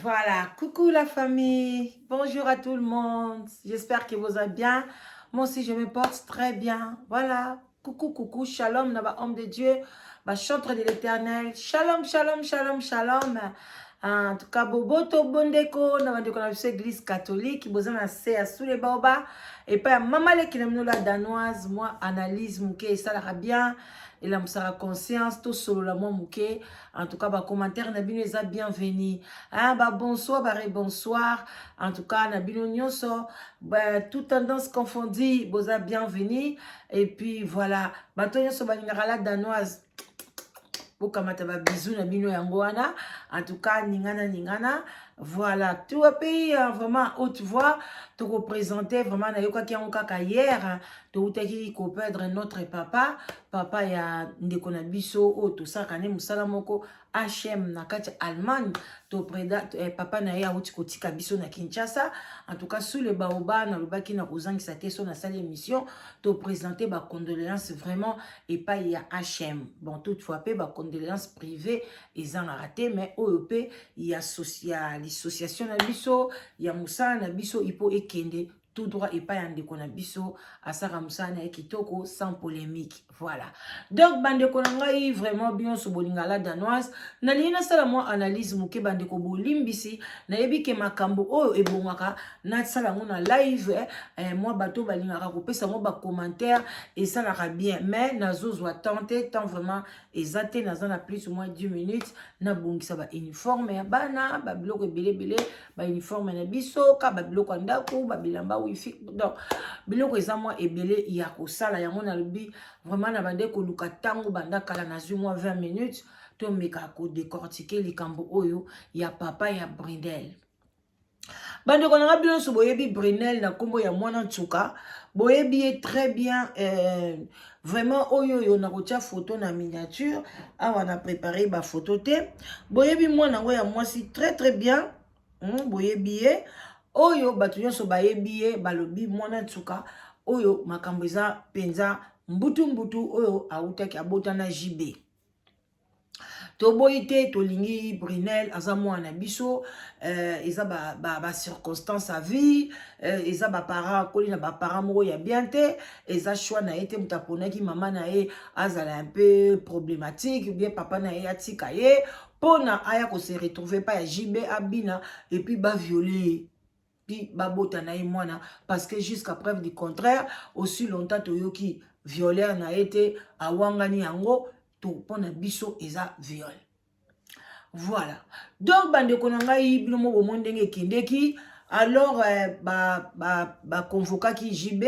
Voilà, coucou la famille, bonjour à tout le monde, j'espère que vous allez bien, moi aussi je me porte très bien, voilà, coucou, coucou, shalom, naba homme de Dieu, ba chantre de l'éternel, shalom, shalom, shalom, shalom, en tout cas, boboto bondeko, na bandeko na biso église catholique, boza na se ya sous les baobabs, epai ya mama leki na bino la danoise, moi analyse moke esalaka bien, elamusaka conscience, tosolola mwa moke. En tout cas, bacommentaire na bino eza bienvenu, hein, babonsoir, barebonsoir, en tout cas na bino nyonso ba, toute tendance confondue, boza bienvenu. Et puis voilà, bato nyonso balingaka la danoise, bokamata babisous na bino yango wana. En tout cas, ningana ningana, voilà, tout pays vraiment haute voix tokoprésente. Vraiment nayokaki yango kaka hier, toutaki koperdre notre papa, papa ya ndeko na biso oyo tosalaka nde mosala moko hm na kati ya Allemagne. Topreda papa na ye awuti kotika biso na Kinshasa. En tout cas, sous le baobab, nalobaki na kozangisa te so nasali émission, toprésente bacondoléance vraiment epai ya hm. Bon, toutefois mpe bacondoléance privé ezangaka te, mais oyo mpe ya l'association na biso, ya mosala na biso, ipo ekende tout droit epai ya ndeko na biso asaka mosala na ye kitoko, sans polémique. Voilà, donc bandeko na ngai, vraiment nyonso bolinga la danoise, nalingi nasala mwa analyse moke. Bandeko, bolimbisi, nayebi ke makambo oyo ebongaka nasala yango na live, mwa bato balingaka kopesa yango bacommentaire, esalaka bien, mais nazozwa temps te, temps vraiment eza te. Naza na plus ou moins 10 minutes, nabongisa bauniforme ya bana, babiloko ebele ebele, bauniforme na biso ka, babiloko ya ndako, babilamba, wifi, donc biloko eza mwa ebele ya kosala yango. Nalobi vraiment na bande koluka ntango banda kala, nazwi mwa 20 minutes, tomeka kodécortiquer likambo oyo ya papa ya Brindel. Bandeko na nga, bino nyonso boyebi Brunel na nkombo ya mwana nsuka, boyebi ye très bien, vraiment oyo nakotia photo na miniature awa, na préparé bafoto te. Boyebi mwana yango ya mwasi très très bien, boyebi ye oyo, bato nyonso bayebi ye. Balobi mwana nsuka oyo makambo eza mpenza mbutu mbutu, oyo awutaki abota na JB. Toboyi te, tolingi Brunel, aza mwana biso, eza bacirconstance ba ya vie, eza baparent, akoli na baparent moko ya bien te, eza choix na ye te. Moto aponaki mama na ye azala un peu problématique, ou bien papa na ye atika ye mpona aya kose retrouver pa ya JB, abina et puis baviole ye, puis babota na ye mwana, parce que jusqu'à preuve du contraire, aussi longtemps toyoki violeur na ye te awangani yango, to mpona biso eza viol. Voilà, donc bandeko na ngai, bino mo bomoi ndenge ekendeki. Alors baconvokaki ba JB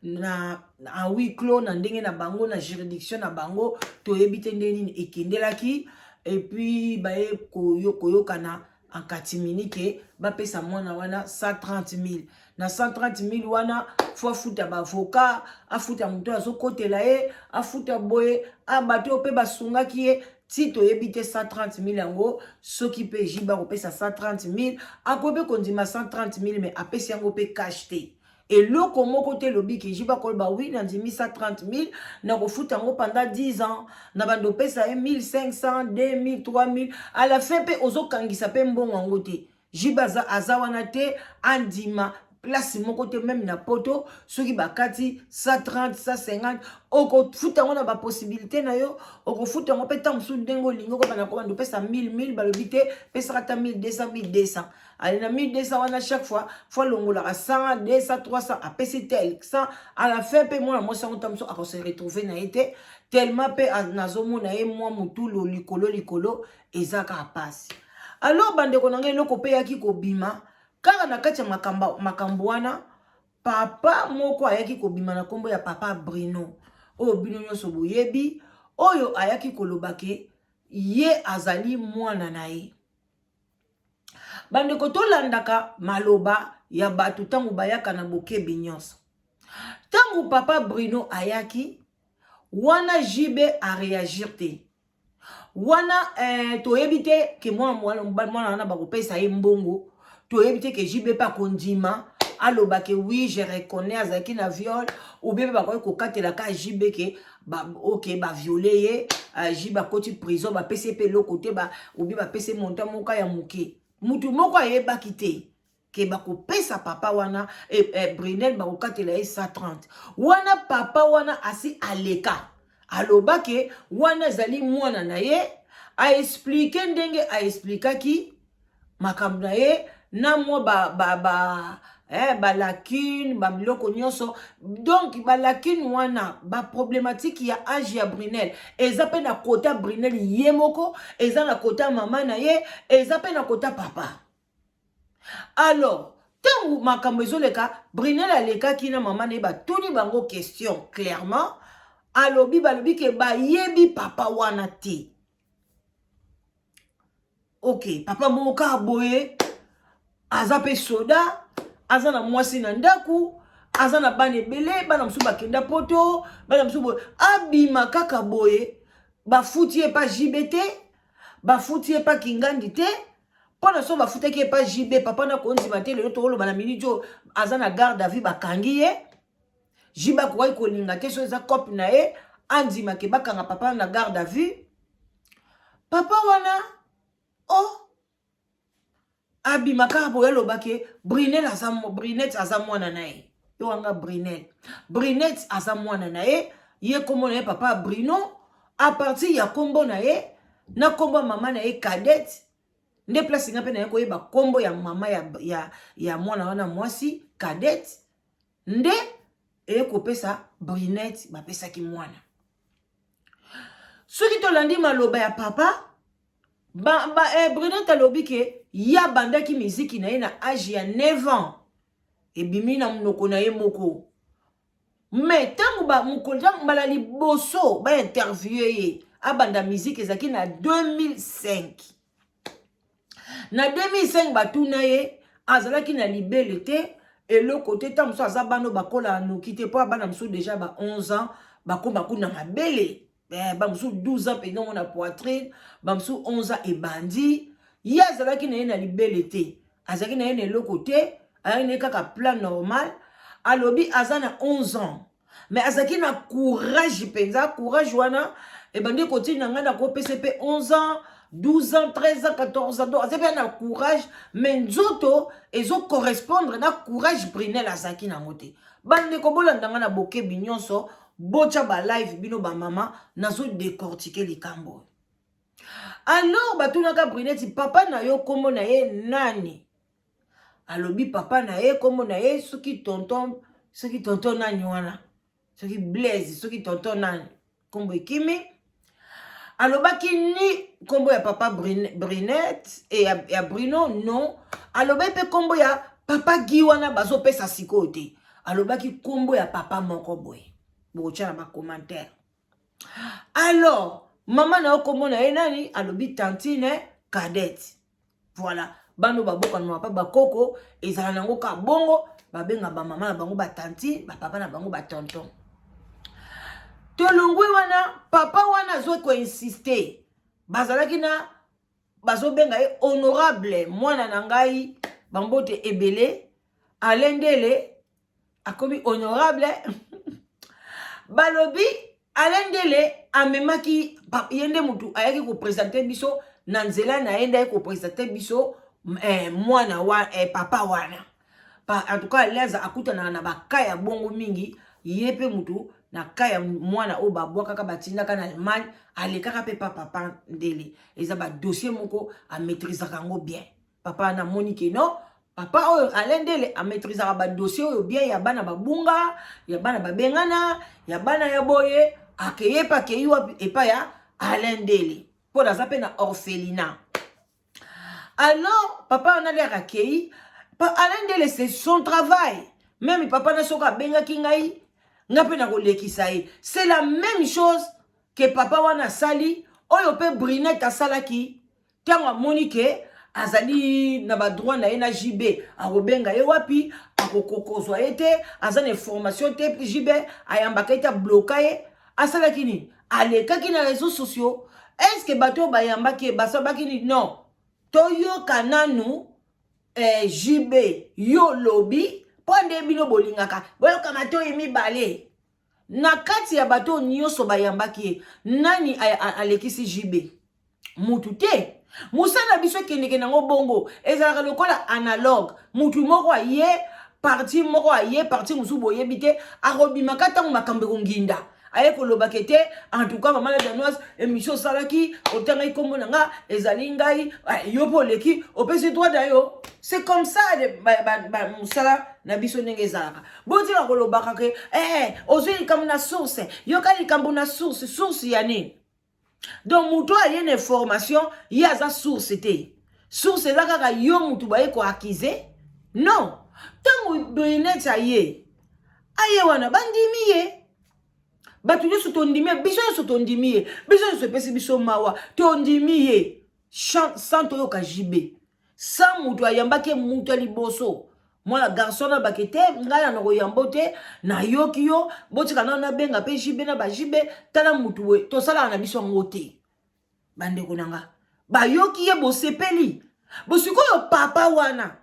na huis clos, na ndenge na bango, na juridiction na bango, toyebi te ndenge nini ekendelaki. Et puis baye koyokana en catimini ke bapesa mwana wana 130 000. Na 130 000 wana, faut afuta baavocat, afuta moto azokotela ye, afuta boye, bato oyo mpe basungaki ye. Ti toyebi te 130 000 yango, soki mpe JB akopesa 130 000, akoki mpe kondima 130 000, mais apesi yango mpe cash te. Eloko moko te elobi ke JB akoloba: "Oui, nandimi 130 000, nakofuta yango pendant 10 ans, na bando opesa ye 1500, 2000, 3000." À la fin mpe ozokangisa mpe mbongo yango te. JB aza wana te, andima place moko te, même na poto. Soki bakati 130, 150, okofuta yango na bapossibilité na yo, okofuta yango mpe ntango mosusu ndenge olingi. Okobanda kobanda opesa 1000, 1000, balobi te, pesaka ata 1200, 1200. Ale na 1200 wana, chaque fois faut alongolaka 100, 200, 300, apesi tel 100. À la fin mpe mwana mwasi yango, ntango mosusu akose retrouver na ye te, tellement mpe nazomona ye mwa motulo likolo likolo, eza kaka pasi. Alors bandeko na ngai, eloko mpe eyaki kobima kaka na kati ya makambo wana, papa moko ayaki kobima na nkombo ya papa Bruno, oyo bino nyonso boyebi, oyo ayaki koloba ke ye azali mwana na ye. Bandeko, tolandaka maloba ya bato ntango bayaka na bokebi nyonso. Ntango papa Bruno ayaki wana, JB aréagir te wana. Toyebi te ke mwana wana bakopesa ye mbongo, toyebi te ke JB mpe akondima aloba ke oui, je reconnais, azalaki na viol, ou bien mpe bakoki kokatela ka JB ke ok, baviole ye, JB akoti prison, bapesi ye mpe eloko te, ou bien bapesi ye montant moko ya moke. Mutu moko ayebaki te ke bakopesa papa wana Brinel, bakokatela ye 130 wana. Papa wana asi aleka, aloba ke wana ezali mwana na ye. Aexpliquer ndenge aexpliquaki makambo na ye na mwa ba lacunes, babiloko nyonso. Donc balacunes wana, baproblématique ya age ya Brinel eza mpe na kota Brinel ye moko, eza na kota mama na ye, eza mpe na kota papa. Alors ntango makambo ezoleka, Brinel alekaki na mama na ye, batuni bango question clairement. Alobi, balobi ke bayebi papa wana te. Ok, papa moko kaka boye, aza mpe soda, aza na mwasi na ndako, aza na bana ebele, bana mosusu bakenda Poto, bana mosusu boye. Abima kaka boye, bafuti ye pa JB te, bafuti ye pa Kingandi te. Mpo na so bafutaki ye pa JB, papa na kondima te. Lelo tokoloba na minute oyo, aza na garde à vue, bakangi ye. JB akokaki kolinga te, so eza cope na ye, andimake bakanga papa na garde à vue. Papa wana o oh, abima kaka boye, alobaki Brinel aza, Brinet aza mwana na ye. Yo wanga Brinel, Brinet aza mwana na ye. Ye nkombo na ye papa Brino, à partir ya nkombo na ye na nkombo ya mama na ye Cadette, nde place nga mpe na ye koyeba nkombo ya mama ya mwana wana mwasi Cadette, nde eye kopesa Brinet. Bapesaki mwana. Soki tolandi maloba ya papa Brinet, alobi ke ye abandaki miziki na ye na age ya 9 ans, ebimi na monoko na ye moko. Mais ntango mokolo mbala liboso bainterviewer ye, abanda miziki ezalaki na 2005. Na 2005 batuna ye, azalaki na libele te, eloko te. Ntango mosusu aza bana oyo bakolaka noki te, mpo bana mosusu déjà ba 11 ans bakóma kuna mabele, bamosusu 12 ans mpenza ngo na poitrine, bamosusu 11 ans ebandi. Ye azalaki na ye na libele te, azalaki na ye na eloko te, azalaki na ye kaka plan normal. Alobi aza na 11 ans, mais azalaki na courage mpenza. Courage wana ebandi kotinda ngai na kopesa mpe 11 ans, 12 ans, 13 ans, 14 ans. Donc aza mpe na courage, mais nzoto ezocorrespondre na courage Brinel azalaki nango te. Bandeko, bolanda ngai na bokebi nyonso, botya balive bino bamama, nazodécortiquer likambo. Alors batunaka Brineti: "Papa na yo, nkombo na ye nani?" Alobi papa na ye, nkombo na ye soki tonton, soki tonton nani wana, soki Blaise, soki tonton nani, nkombo ekimi. Alobaki ni nkombo ya papa Brinet e ya Brino non. Alobaki mpe nkombo ya papa Gi wana bazopesa sikoyo te. Alobaki nkombo ya papa moko boye, bokotya na bacommentaire. Alors: "Mama na yo, nkombo na ye nani?" Alobi tantine Cadette. Voilà, bano babokana mapa bakoko ezala nango ka bongo, babenga bamama na bango batantine, bapapa na bango batonton. Tolongwe wana. Papa wana azwi koinsister, bazalaki na bazobenga ye honorable. Mwana na ngai, bambote ebele. Alendele akomi honorable. Balobi Alendele amemaki ye nde motu ayaki koprésenter biso na nzela na ye, nde ayaki koprésenter biso mwana wa papa wana. En tout cas, Leza akutanaka na baka ya bongo mingi. Ye mpe motu na ka ya mwana oyo babwakaka, batindaka na Allemagne, alekaka mpe pa papa Ndele. Eza badossier moko amaîtrisaka yango bien. Papa namoni ke non, papa oyo Alain Ndele amaîtrisaka badossier oyo bien, ya bana babunga, ya bana babengana, ya bana ya boye. Akeye mpe, akei wapi? Epai ya Alain Ndele, mpo naza mpe na orphelinat. Alors papa wana aliaka, akei pa Alain Ndele, c'est son travail même. Papa na soki abengaki ngai, nga mpe nakolekisa ye. C'est la même chose ke papa wana asali, oyo mpe Brinette asalaki. Ntango amoni ke azali na badroit na ye na JB, akobenga ye wapi? Akokozwa ye te, aza na information te. JB ayambaka ye te, abloka ye. Asalaki nini? Alekaki na réseaux sociaux. Est ce que bato oyo bayambaki ye basalaki nini? Non, toyoka nanu JB. Yo lobi mpo nde bino bolingaka boyoka matoi mibale. Na kati ya bato oyo nyonso bayambaki ye, nani alekisi JB? Mutu te. Mosala na biso ekendeke nango bongo, ezalaka lokola analogue. Mutu moko aye parti moko, aye parti mosusu, boyebi te akobimaka ntango makambo ekonginda, aye koloba ke te. En tout cas, mama la Danoise, émission osalaki, otangaki nkombo na nga, ezali ngai. Yo mpo oleki, opesi droit na yo. C'est comme ça mosala na biso ndenge ezalaka. Botika kolobaka ke ozwi likambo na source, yoka likambo na source. Source ya nini? Donc moto aye na information, ye aza source te. Source eza kaka yo motu baye koaccuser. Non, ntango Brinette aye wana, bandimi ye, bato nyonso tondimi ye, biso nyonso tondimi ye, biso nyonso epesi biso mawa, tondimi ye sans toyoka JB, sans moto ayambaki ye. Moto ya liboso, mwana garçon na bake te, ngai na koyambo te, nayoki yo, botika nano nabenga mpe JB na baJB. Tala motu boye, tosalaka na biso yango te. Bandeko na nga, bayoki ye, bosepeli. Bosikoyo papa wana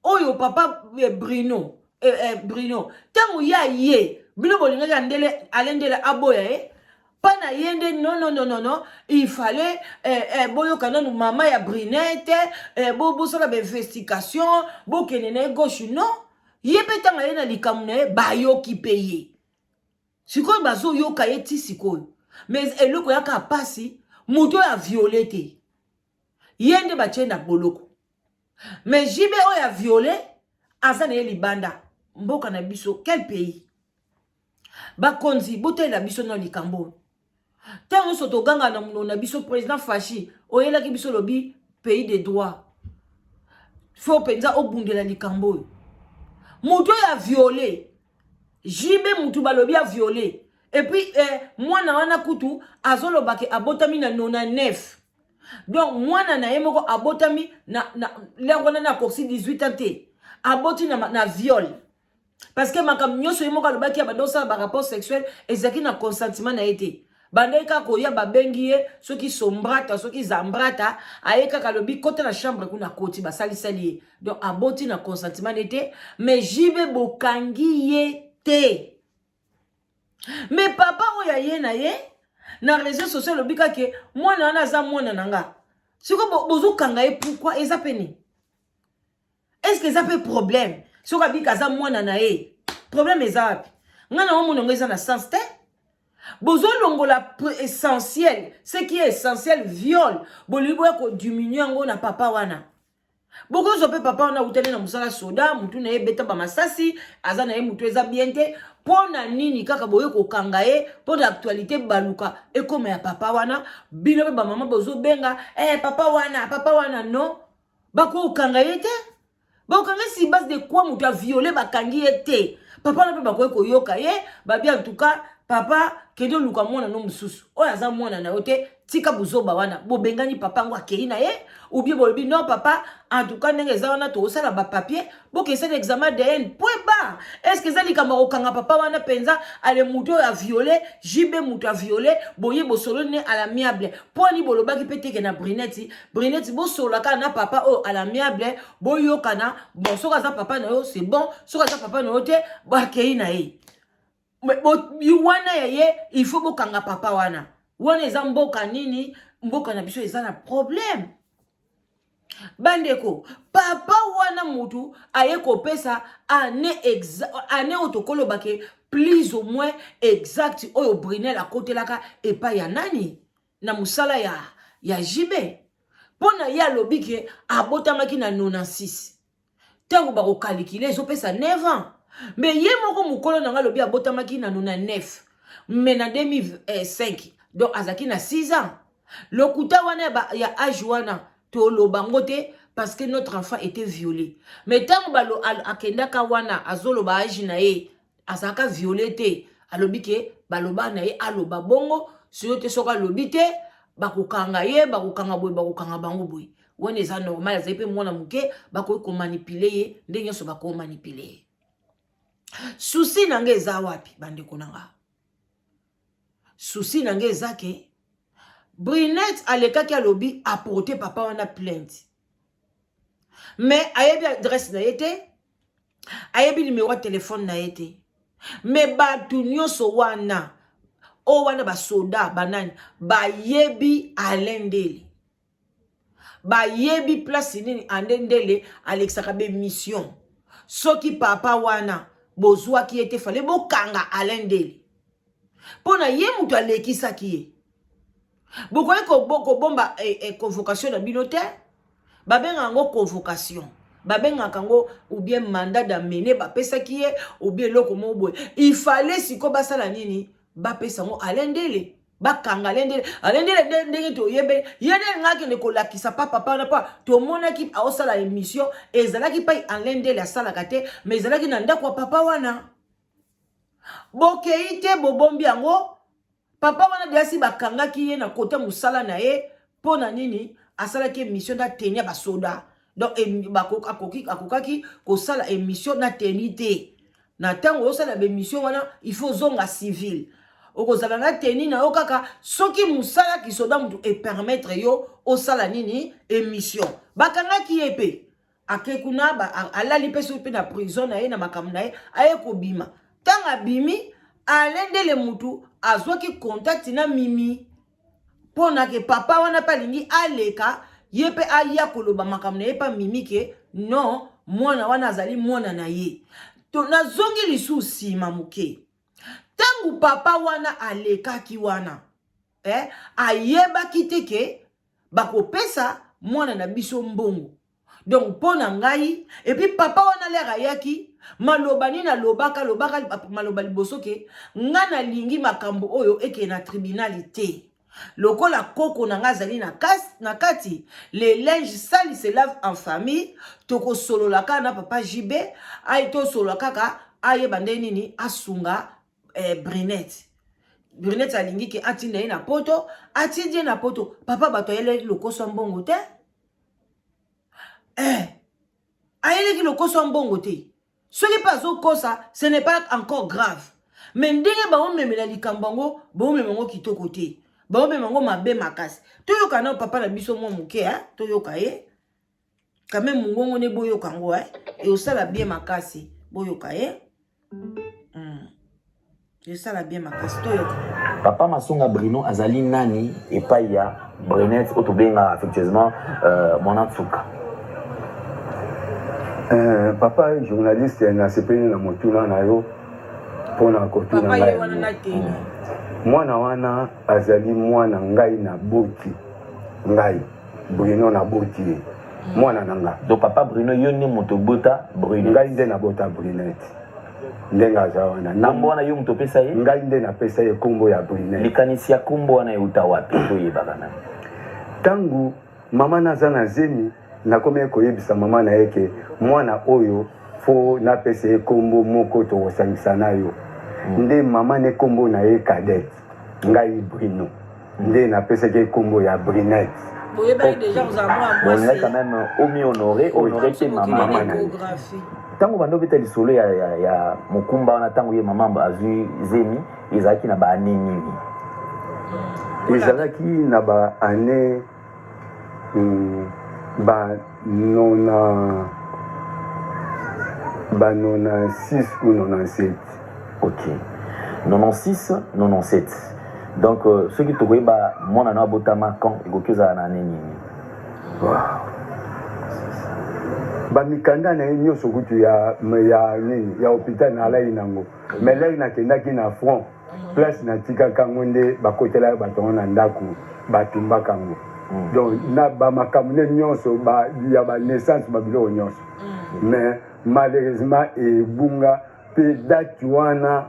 oyo, papa Bruno, ntango ye aye, bino bolingaki andele alendele aboya ye mpa na ye nde. Non, non, non, non, non, il fallait boyoka nanu mama ya Brinette, bosala bainvestigation, bokende na ye gauche. Non, ye mpe ntango aye na likambo na ye, bayoki mpe ye. Sikoyo bazoyoka ye ti sikoyo, mais eloko yaka pasi, moto oyo aviolé te, ye nde batie na boloko, mais JB oyo aviolé aza na ye libanda. Mboka na biso, quel pays? Bakonzi, botalela biso na likambo oyo. Ntango nyonso toganga na monoko na biso, président Fatshi oyelaki biso, lobi pays de droit, faut mpenza obundela likambo oyo. Moto oyo aviolé, JB, mutu balobi aviolé, et puis mwana wana kutu azolobake abotami na 99. Donc mwana na ye moko abotami na lere wana na akoki 18 ans te, aboti na viol, parce que makambo nyonso ye moko alobaki ya banda osala barapport sexuel ezalaki na consentement na ye te. Bandaki kaka koya, babengi ye soki sombrata, soki zambrata, aye kaka, alobi kota na chambre kuna, koti, basalisali ye. Donc aboti na consentement ne te, mais JB bokangi ye te. Mais papa oyo aye na ye na réseau social, alobi kake mwana wana aza mwana na nga. Sikoyo bozokanga ye pourquoi? Eza mpe nini? Est ce que eza mpe problème soki abika aza mwana na ye? Problème eza wapi? Ngai na omona yango eza na sens te. Bozolongola essentiel, ce qui est essentiel, viol, bolingi boya kodiminuer yango na papa wana. Bokozwa mpe papa wana awutani na mosala soda, mutu na ye ebeta bamasasi, aza na ye mutu eza bien te. Mpo na nini kaka boye kokanga ye? Mpo na actualité baluka ekóma ya papa wana. Bino mpe bamama bozobenga papa wana, papa wana. Non, bakokanga ye te. Bakokanga sur base de quoi? Moto aviolé, bakangi ye te. Papa wana mpe bakoki koyoka ye, babi: en tout cas papa, kende oluka mwana no mosusu oyo aza mwana na yo te, tika buzoba wana. Bobengani papa yango, akei na ye, ou bien bolobi: non papa, en tout cas ndenge eza wana, tokosala bapapier, bokesala examen ADN, point barre. Est ce que eza likambo ya kokanga papa wana mpenza? Ale, moto oyo aviolé, JB, moto aviolé, boye bosololi ne à l'amiable. Mpo ani bolobaki mpe teke na Brinette? Brinette, bosolola kaka na papa oyo à l'amiable, boyokana. Bon, soki aza papa na yo, c'est bon. Soki aza papa na yo te, bakei na ye wana ya ye. Il faut bokanga papa wana. Wana eza mboka nini? Mboka na biso eza na problème, bandeko. Papa wana mutu aye kopesa année oyo tokoloba ke plus ou moins exact oyo Brinel akotelaka epai ya nani na mosala ya JB. Mpo na ye alobi ke abotamaki na 96. Ntango bakocalculer, ezopesa 9 ans. Mais ye moko mokolo na nga alobi abotamaki na 99, mais na 2005, donc azalaki na 6 ans. Lokuta wana ya age wana, toloba ngo te, parce que notre enfant était violé. Mais ntango akendaka wana, azoloba age na ye, azalaka violé te. Alobi ke baloba na ye, aloba bongo soyo te. Soki alobi te, bakokanga ye, bakokanga boye, bakokanga bango boye. Wana eza normal, azali mpe mwana moke, bakoki komanipuler ye ndenge nyonso bakomanipuler ye. Souci na ngai eza wapi, bandeko na nga? Souci na ngai eza ke Brinette alekaki, alobi aporte papa wana plainte, mais ayebi adresse na ye te, ayebi numéro ya telefone na ye te. Mais bato nyonso wana oyo wana, basoda, banani, bayebi Alain Ndele. Bayebi place nini Ande Ndele alekisaka bemission. Soki papa wana bozwaki ye te, fale bokanga Alain Ndele mpo na ye moto alekisaki ye. Bokoki kobomba convocation na bino te. Babengaka yango convocation, babengaka yango ou bien mandat d'amener bapesaki ye, ou bien eloko moko boye. Il fallait sikoyo basala nini? Bapesa yango Alain Ndele, bakanga Alain Ndele. Alain Ndele ndenge toyebeli ye nde nga akende kolakisa pa papa wana, mpo tomonaki aosala émission. Ezalaki pai Alain Ndele asalaka te, mais ezalaki na ndako ya papa wana. Bokei te, bobombi yango. Papa wana deasi bakangaki ye na kota mosala na ye. Mpo na nini asalaki émission na tenue ya basoda? Donc akokaki kosala émission na tenue te. Na ntango osala baémission wana, il faut ozonga civil. Okozala na tenue na yo kaka soki mosala kisoda motu epermettre yo osala nini, émission. Bakangaki ye mpe ake kuna, alali mpe soki mpe na prison na ye na makambo na ye. Aye kobima. Ntango abimi, Alain Ndele mutu azwaki contact na Mimi mpo na ke papa wana mpe alingi aleka, ye mpe aya koloba makambo na ye mpa Mimi ke non, mwana wana azali mwana na ye. To nazongi lisusu nsima moke. Ntango papa wana alekaki wana, ayebaki te ke bakopesa mwana na biso mbongo. Donc mpo na ngai, et puis papa wana lere ayaki, maloba nini alobaka? Alobaka maloba liboso ke nga nalingi makambo oyo ekende na tribunal te, lokola koko na nga azali na kati. Le linge sale se lave en famille. Tokosolola kaka na papa JB, ai tosolola kaka, ayeba nde nini asunga Brinette. Brinette alingi ke atinda ye na Poto, atindi ye na Poto. Papa, bato ayelaki lokoso ya mbongo te, ayelaki lokoso ya mbongo te. Soki mpe azokosa, ce n'est pas encore grave, mais ndenge baomemela likambo yango, baomema yango kitoko te, baomema yango mabe makasi. Toyoka na papa na biso mwa moke, toyoka ye quand même mongongo nde boyoka yango, eosala bien makasi. Boyoka ye. Esala bien makasi, toyoka. Papa Masunga Bruno azali nani epai ya Brinette oyo tobengaka affectueusement mwana Nsuka? Papa journaliste, nasepeli na motuna na yo mpona kotuna papa ye ngai. Wana na teni. Mwana wana azali mwana ngai naboti. Ngai Bruno naboti ye, mwana na nga. Donc papa Bruno, yo nde moto obota Bruno? Ngai nde nabota Brunette ndenge aza wana. Nkombo wana yo moto opesa ye? Ngai nde napesa ye nkombo ya Brunette. Likanisi ya nkombo wana euta wapi? Toyebaka na Ntango mama naza na zemi, nakomi koyebisa mama na ye ke mwana oyo fo napesa ye nkombo moko tokosangisa na yo. Nde mama ne nkombo na ye Cadette, ngai Bruno nde napesaki ye nkombo ya Brunette. Boyebaki déjà kozala mwana bolingai mwasi. Quand même omi honore, honore te mama. Mama na ye. Échographie. Ntango bando obeta lisolo ya mokumba wana, ntango ye mama azwi zemi, ezalaki na baane nini? Ezalaki na baane ba 96 ou 97. Ok, 96, 97. Donc soki tokoyeba mwana na abotama quand, ekoki ozala na ane nini? Wow. Bamikanda na ye nyonso kutu ya nini ya hôpital na alai nango, mais lai nakendaki na front, place natikaka yango nde bakotelaka bato yango na ndako, batumbaka yango. Donc na bamakambo nde nyonso ya banaissance, babiloko nyonso, mais malheureusement ebunga. Mpe date wana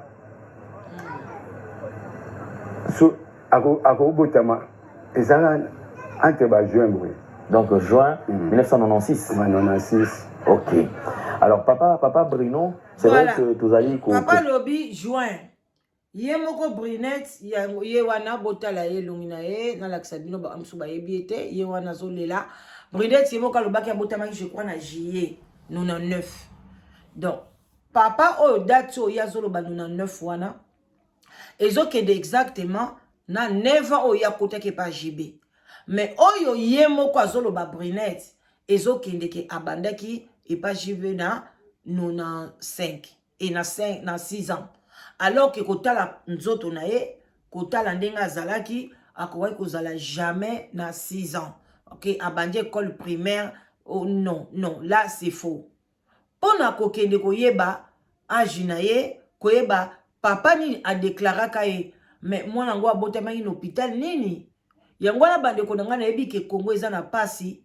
so akobotama ezala entre bajuin boye. Donc juin 1996. Ba 96. Ok, alors papa Bruno, c'est Voilà. vrai que tozali Papa alobi juin. Ye moko Brunette yango ye wana, botala ye elongi na ye, nalakisa bino. Mosusu bayebi ye te. Ye wana azolela. Brunette ye moko alobaki abotamaki, je crois, na juillet 99. Donc papa oyo, date oyo ye azoloba 99 wana, ezokende exactement na 9 ans oyo ye akotaki epa JB. Mais oyo ye moko azoloba Brunette, ezokende ke abandaki epa JB na 95 e na 5, na 6 ans, alors ke kotala nzoto na ye, kotala ndenge azalaki, akokaki kozala jamais na 6 ans. Ok, abandi école primaire. Oh, non, non, là c'est faux. Mpo na kokende koyeba age na ye, koyeba papa nini adeklaraka ye, mais mwana yango abotamaki na hôpital nini. Yango wana bandeko na ngai, nayebi ke Congo eza na pasi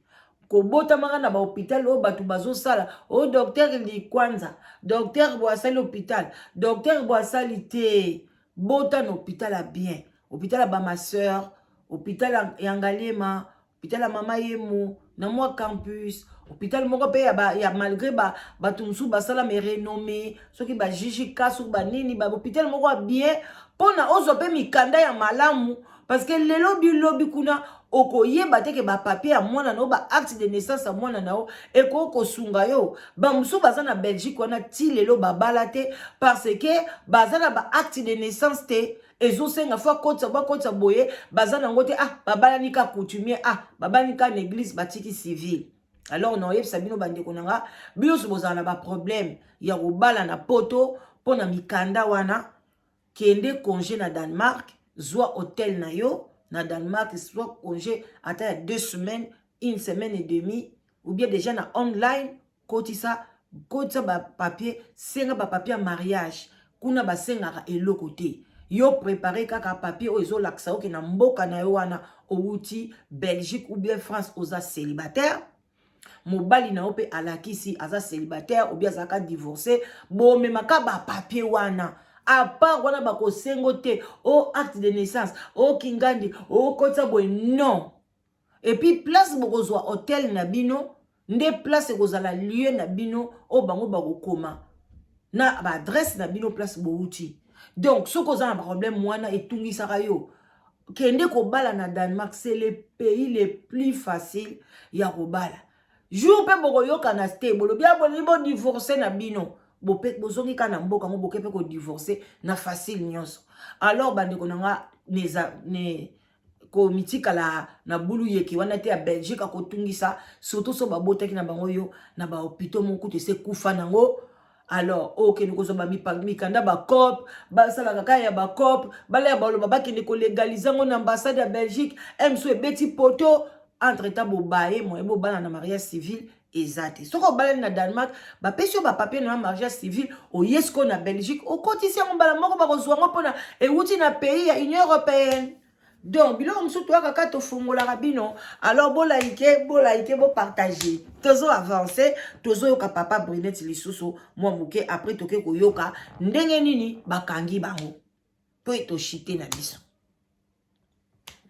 kobotamaka na bahôpital oyo bato bazosala oyo docteur Likwanza, docteur bo asali hôpital, docteur bo asali te. Bota na hôpital ya bien, hôpital ya bamasœur, hôpital ya Ngaliema, hôpital ya Mama Yemo na mwa campus, hôpital moko mpe ya, ba, ya malgré bato mosusu basala me renommé, soki bajijika, soki banini, bahôpital moko ya bien mpona ozwa mpe mikanda ya malamu. Parce que lelo bilobi kuna okoyeba te ke bapapier ya mwana na yo, baacte de naissance ya mwana na yo ekoki kosunga yo. Bamosusu baza na Belgique wana ti lelo babala te parce que baza na baacte de naissance te. Ezosenga fo akotisa, bakotisa boye, baza nango te. Ah, babalani ka coutumier, ah, babalani ka na église, batiki civile. Alors naoyebisa bino, bandeko na nga, bino nyonso bozala na baproblème ya kobala na Poto mpo na mikanda wana, kende congé na Danemark, zwa hotel na yo na Danemark, zwa congé ata ya 2 semaines, une semaine et demie, ou bien déjà na online, kotisa, kotisa bapapier, senga bapapier ya mariage. Kuna basengaka eloko te. Yo prépare kaka papier oyo ezolakisa oke na mboka na yo wana owuti, Belgique ou bien France, oza célibataire, mobali na yo mpe alakisi aza célibataire ou bien azalaka divorcé. Bomemaka bapapier wana. À part wana, bakosengo te o acte de naissance, o kingandi, okotisa boye, non. Et puis place bokozwa hotel na bino nde place ekozala lieu na bino oyo bango bakokoma na baadresse na bino, place bowuti. Donc soki oza na problème wana etungisaka yo, kende kobala na Danemark. C'est le pays le plus facile ya kobala. Jour mpe bokoyokana te, bolobi bolingi bodivorce na bino, bozongi kaka na mboka yango, boke mpe kodivorce na facile nyonso. Alors bandeko na nga, ne komitikala na bulu yeke wana te ya Belgique akotungisa, surtout so babotaki na bango yo na bahôpitaux moko kutu ese kufa nango. Alors okende kozwa bamikanda, bacope basalaka kaka ya bacope, balaya baloba bakende kolégaliser yango na ambassade ya Belgique. Mso ebeti poto entre temps, bobaye moye bobala na mariage civil eza te. Soki obalani na Danemark, bapesi yo bapapier na mariage civil, oye sikoyo na Belgique, okotisi yango mbala moko, bakozwa yango mpona ewuti na pays ya Union européenne. Donc biloko mosusu toyaka kaka tofungolaka bino. Alors bolike, bolike, bopartage. Tozo avance, tozoyoka papa Brunet lisusu mwa moke, après toke koyoka ndenge nini bakangi bango mpo toshite na biso.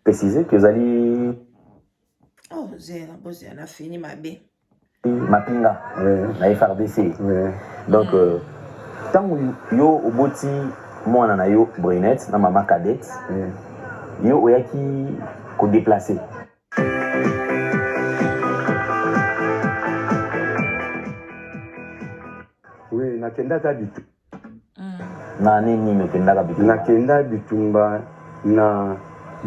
Préciser que ezali Oh, zela, bozela, na fini mabe. Mapinga na FARDC. Donc ntango yo oboti mwana na yo Brunet na mama Cadette, yo oyaki kodéplacer. Oui, nakendaka bitumba. Na nini nini okendaka bitumba? Nakenda bitumba na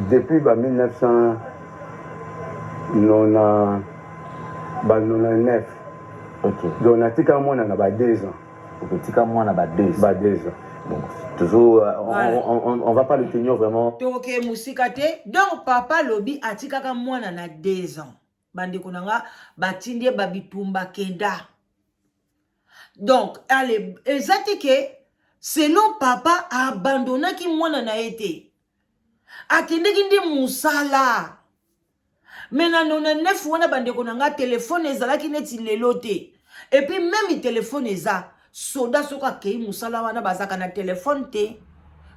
depuis ba 1900 nona ba 99. Donc natika mwana na ba 2 ans. Okotika mwana ba 2 Ba 2 ans. Bon, toujours voilà. On va pas le tenir vraiment. Toke mosika te. Donc papa lobi atikaka mwana na 2 ans. Bandeko na nga, batindi ye babitumba, kenda. Donc ale eza te ke selon papa abandonaki mwana na ye te, akendeki nde mosala. Me na 99 wana, bandeko na nga, telefone ezalaki neti lelo te. Et puis même telefone eza, soda soki akei mosala wana, bazalaka na telefone te.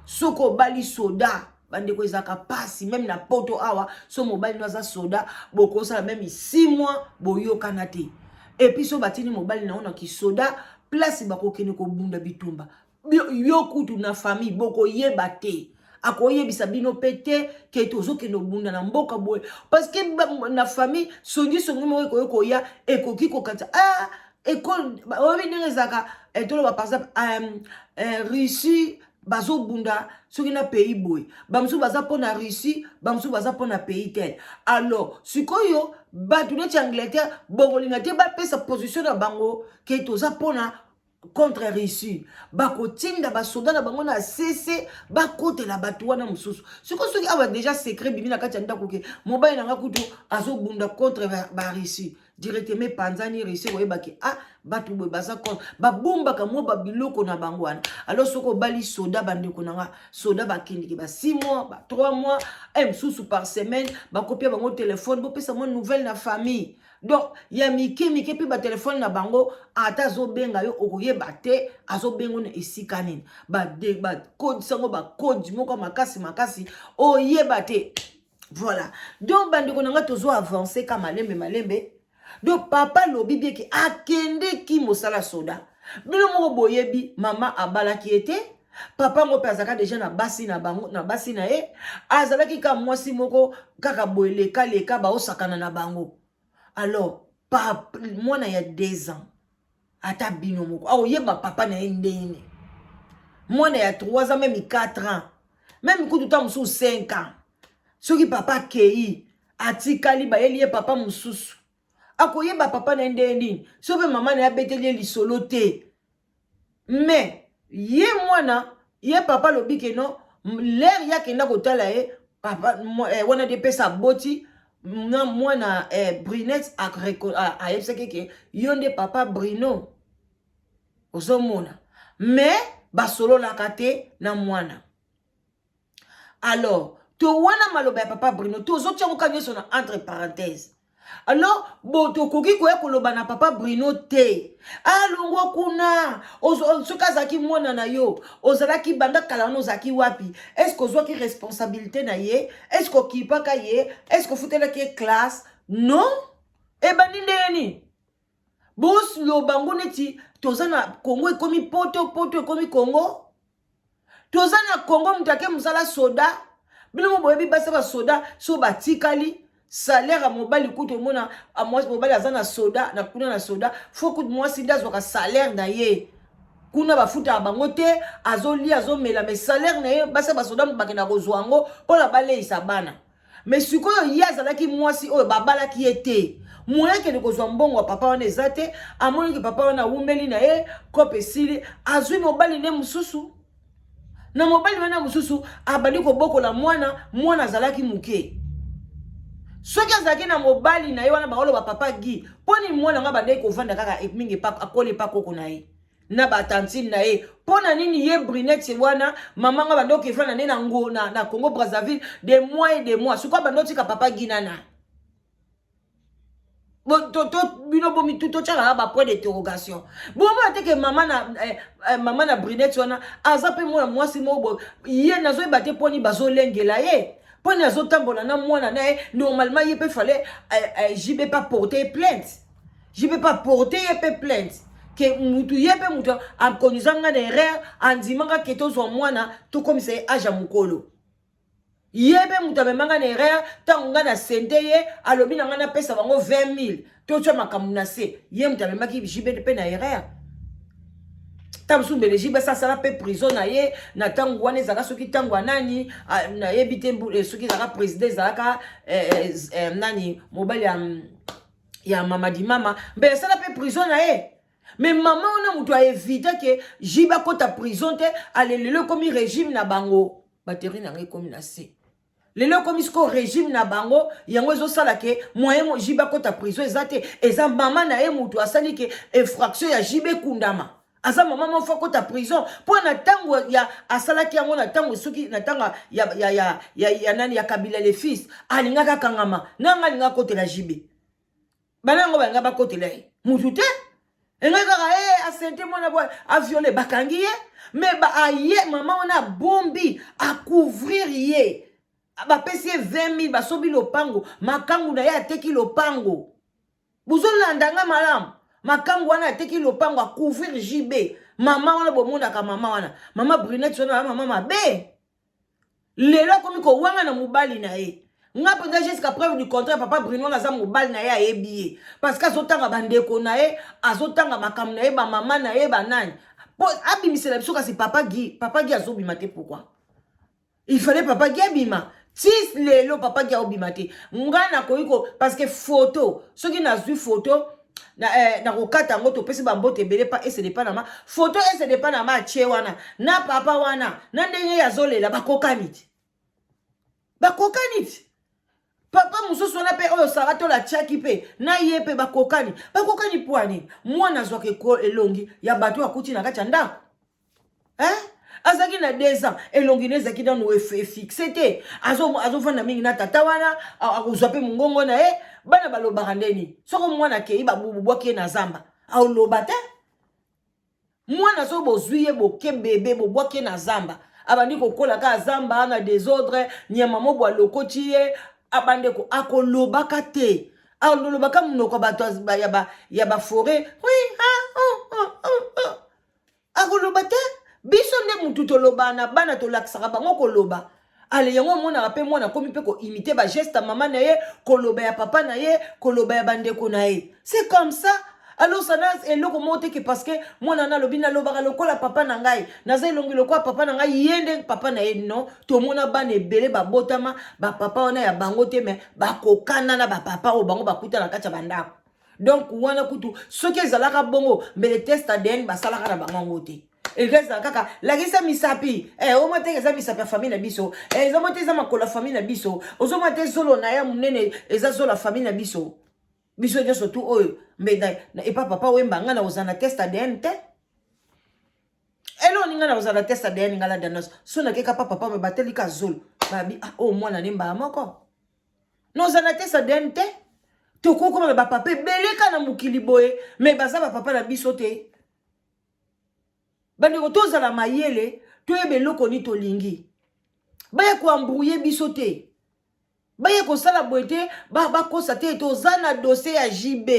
Soki obali soda, bandeko, ezalaka mpasi. Même na Poto awa, so mobali no aza soda, bokosala même 6 mois boyokana te. Et puis so batindi mobali na yo na kisoda, place bakokende kobunda bitumba, yo kutu na famille bokoyeba te, akoyebisa bino mpe te ke tozokende obunda na mboka boye, parce que na famille songisongi moko ekoki koya, ekoki kokatisa. Ah, ekole oyebi ndenge ezalaka. Toloba par exemple Russie bazobunda soki na pays boye, bamosusu baza mpo na Russie, bamosusu baza mpo na pays tel. Alors sikoyo bato neti Angleterre bokolinga te bapesa position na bango ke toza mpona. contre Russie, bakotinda basoda na bango na sese bakotela bato wana mosusu. Sikoyo soki awa déjà secret bimi na kati ya ndako ke mobali na nga kutu azobunda contre baRussie, directement epanzani. Russie koyebaki, ah, bato boye baza contre, babombaka mwa babiloko na bango wana. Alors soki obali soda, bandeko na nga, soda bakendeki ba 6 mois, ba 3 mois, e mosusu par semaine bakopia bango telefone, bopesa mwa nouvelle na famille. Donc ya mike mike mpe batelefone na bango, ata azobenga yo, okoyeba te azobenga na esika nini. Bakodisa yango bakodi moko makasi makasi, oyeba te. Voilà, donc bandeko na nga, tozo avance ka malembe malembe. Donc papa alobi bien ke akendeki mosala soda. Bino moko boyebi, mama abalaki ye te. Papa yango mpe azalaka déjà na basi na bango, na basi na ye. Azalaki ka mwasi moko kaka boye, lekaleka, baosakana na bango. Alors papa, mwana ya 2 ans, ata bino moko akoyeba papa na ye ndenge? Mwana ya 3 ans, même 4 ans, même kutu ta mosusu 5 ans, soki papa akei, atikali, bayeli ye papa mosusu, akoyeba papa na ye ndenge nini? So mpe mama na ye abeteli ye lisolo te. Mais ye mwana ye, papa alobi ke non, l'heure ye akenda kotala ye papa wana de pesa aboti na mwana Brunette, ayebisaki ke yo nde papa Bruno. Ozomona, mais basololaka te na mwana. Alors to wana maloba ya papa Bruno, tozotia yango ka nyonso na entre parenthèse. Alors bo tokoki koya koloba na papa Bruno te, alongwa kuna. Soki azalaki mwana na yo, ozalaki banda kala wana, ozalaki wapi? Est-ce ozwaki responsabilité na ye? Est-ce okipaka ye? Est-ce ofutelaki ye classe? Non, ebandi ndenge nini? Bosloba yango neti toza na Kongo, ekomi poto poto, ekomi Kongo. Toza na Kongo, moto ake mosala soda. Bino mo boyebi, basi basoda so batikali salaire ya mobali kutu, omona mwasi, mobali aza na soda na kuna na soda, fo kutu mwasi nde azwaka salaire na ye. Kuna bafutaka bango te, azolia, azomela, mais salaire na ye, basi basoda bakenda kozwa yango mpona baleisa bana. Mais sikoyo ye azalaki mwasi oyo babalaki ye te, moyen akende kozwa mbongo ya papa wana eza te. Amoniki papa wana awumeli na ye, kope esili, azwi mobali nde mosusu. Na mobali wana mosusu abandi kobokola mwana. Mwana azalaki moke. Soki azalaki na mobali na ye wana, baoloba papa Gi, mponi mwana ngo abandaki kovanda kaka mingi, akoli epa koko na ye na batantine na ye. Mpo na nini ye Brunette wana, mama nga bandi okefanda nde na Congo Brazzaville de mois et de mois, sikoyo bandi otika papa Gi nana? Bino bomi totyaka bapoint d'interrogation. Bomona te ke mama na Brunette wana aza mpe mwana mwasi moko boye. Ye nazoyeba te mponi bazolengela ye, mponi azotambola na mwana na ye. Normalement ye mpe fallait JB pas porter plainte, JB pas porter ye mpe plainte ke mutu ye mpe mutu akonisa nga na erreur, andimanga ke tozwa mwana, tokomisa ye age ya mokolo. Ye mpe moto amemanga na erreur. Ntango ngai na sente ye, alobi na ngai napesa bango 20 000, totya makambo na se. Ye moto amemaki JB mpe na erreur. Ntango mosusu mbele JB asala mpe prison na ye na ntango wana. Ezalaka soki ntango ya nani, nayebi te, soki ezalaka président, ezalaka nani, mobali ya Mama di mama, mpe asala mpe prison na ye. Mais mama wana moto aevite ke JB akɔta prison te. Ale, lelo ekomi régime na bango, batterie na ngai ekomi na se. Lelo ekomi sikoyo régime na bango, yango ezosala ke moyen JB akɔta prison eza te. Eza mama na ye moto asali ke infraction ya JB ekundama. Aza mama moko akɔta prison mpo na ntango ya asalaki yango, na ntango soki na ntango ya nani, ya Kabila le fils, alingaki akangama nanga, alingaki akotela JB. Bana yango balinga bakotela ye mutu te. Engai kaka e asente mwana boye, aviole, bakangi ye. Mais aye mama wana abombi, acouvrir ye, bapesi ye 20 000, basombi lopango. Makangu na ye ateki lopango. Bozolanda nga malamu? Makangu wana ateki lopango, acouvrir JB. Mama wana, bomonaka mama wana, mama Brunette wana, mama mabe. Lelo akomi kowanga na mobali na ye. Nga mpenza, jusqu'à preuve du contraire, papa Bruno aza mobali na ye, ayebi ye, parce que azotanga bandeko na ye, azotanga makambo na ye, bamama na ye, banani, po abimisela biso. Kasi papa Gi, papa Gi azobima te. Pourquoi? Il fallait papa Gi abima. Ti lelo papa Gi aobima te. Nga nakoki ko, parce que photo, soki nazwi photo na, eh, na kokata yango topesi bambote ebele pa esede panama foto esede panama atie wana na papa wana na ndenge ye azolela bakokani ti bakokani ti papa mosusu wana mpe oyo sara tola atiaki mpe na ye mpe bakokani bakokani mpo ya nini mwana azwaka elongi ya bato oyo akuti na kati ya ndako eh? azalaki na 2 ans elongi na ezalaki nanu efixe te azofanda mingi na tata wana akozwa mpe mongongo na ye bana balobaka nde nini soko mwana akei babwaki ye na zamba aoloba te mwana soki bozwi ye boke bebe bobwaki ye na zamba abandi kokola kaka zamba na desordre nyama moko alokoti ye abandeko akolobaka te alobaka monoko ya bato ya baforet akoloba te biso nde mutu tolobaka na bana tolakisaka bango koloba ale yango omonaka mpe mwana akomi mpe koimite bageste ya mama na ye koloba ya papa na ye koloba ya bandeko na ye c'est comme ça alors ça na eloko moko te ke parce que mwana na alobi nalobaka lokola papa na ngai naza elongi lokola papa na ngai ye nde papa na ye non tomona bana ebele babotama bapapa wana ya bango te me bakokana na bapapa oyo bango bakuta na kati ya bandako donc wana kutu soki ezalaka bongo mbele test adn basalaka na bango yango te elingi ezala kaka lakisa misapi eh, omwa te eza misapi ya famille na biso eh, eza mwa te eza makolo ya famille na biso ozomwa te zolo na ya monene eza zolo ya famille na biso biso nyonso tu oyo mbe epa papa wemba ngai na kozala na test adn te eloko ninga na kozala na test adn ngai la danos so nakeka pa papa me bateli ka zolo babi ah, oyo mwana ne mbala moko nozala test adn te tokokoma na bapapa ebele kaka na mokili boye me baza bapapa na biso te bandeko tozala mayele toyeba eloko nini tolingi baya koambrouye biso te baya kosala boye te bakosa te toza na dossier ya jb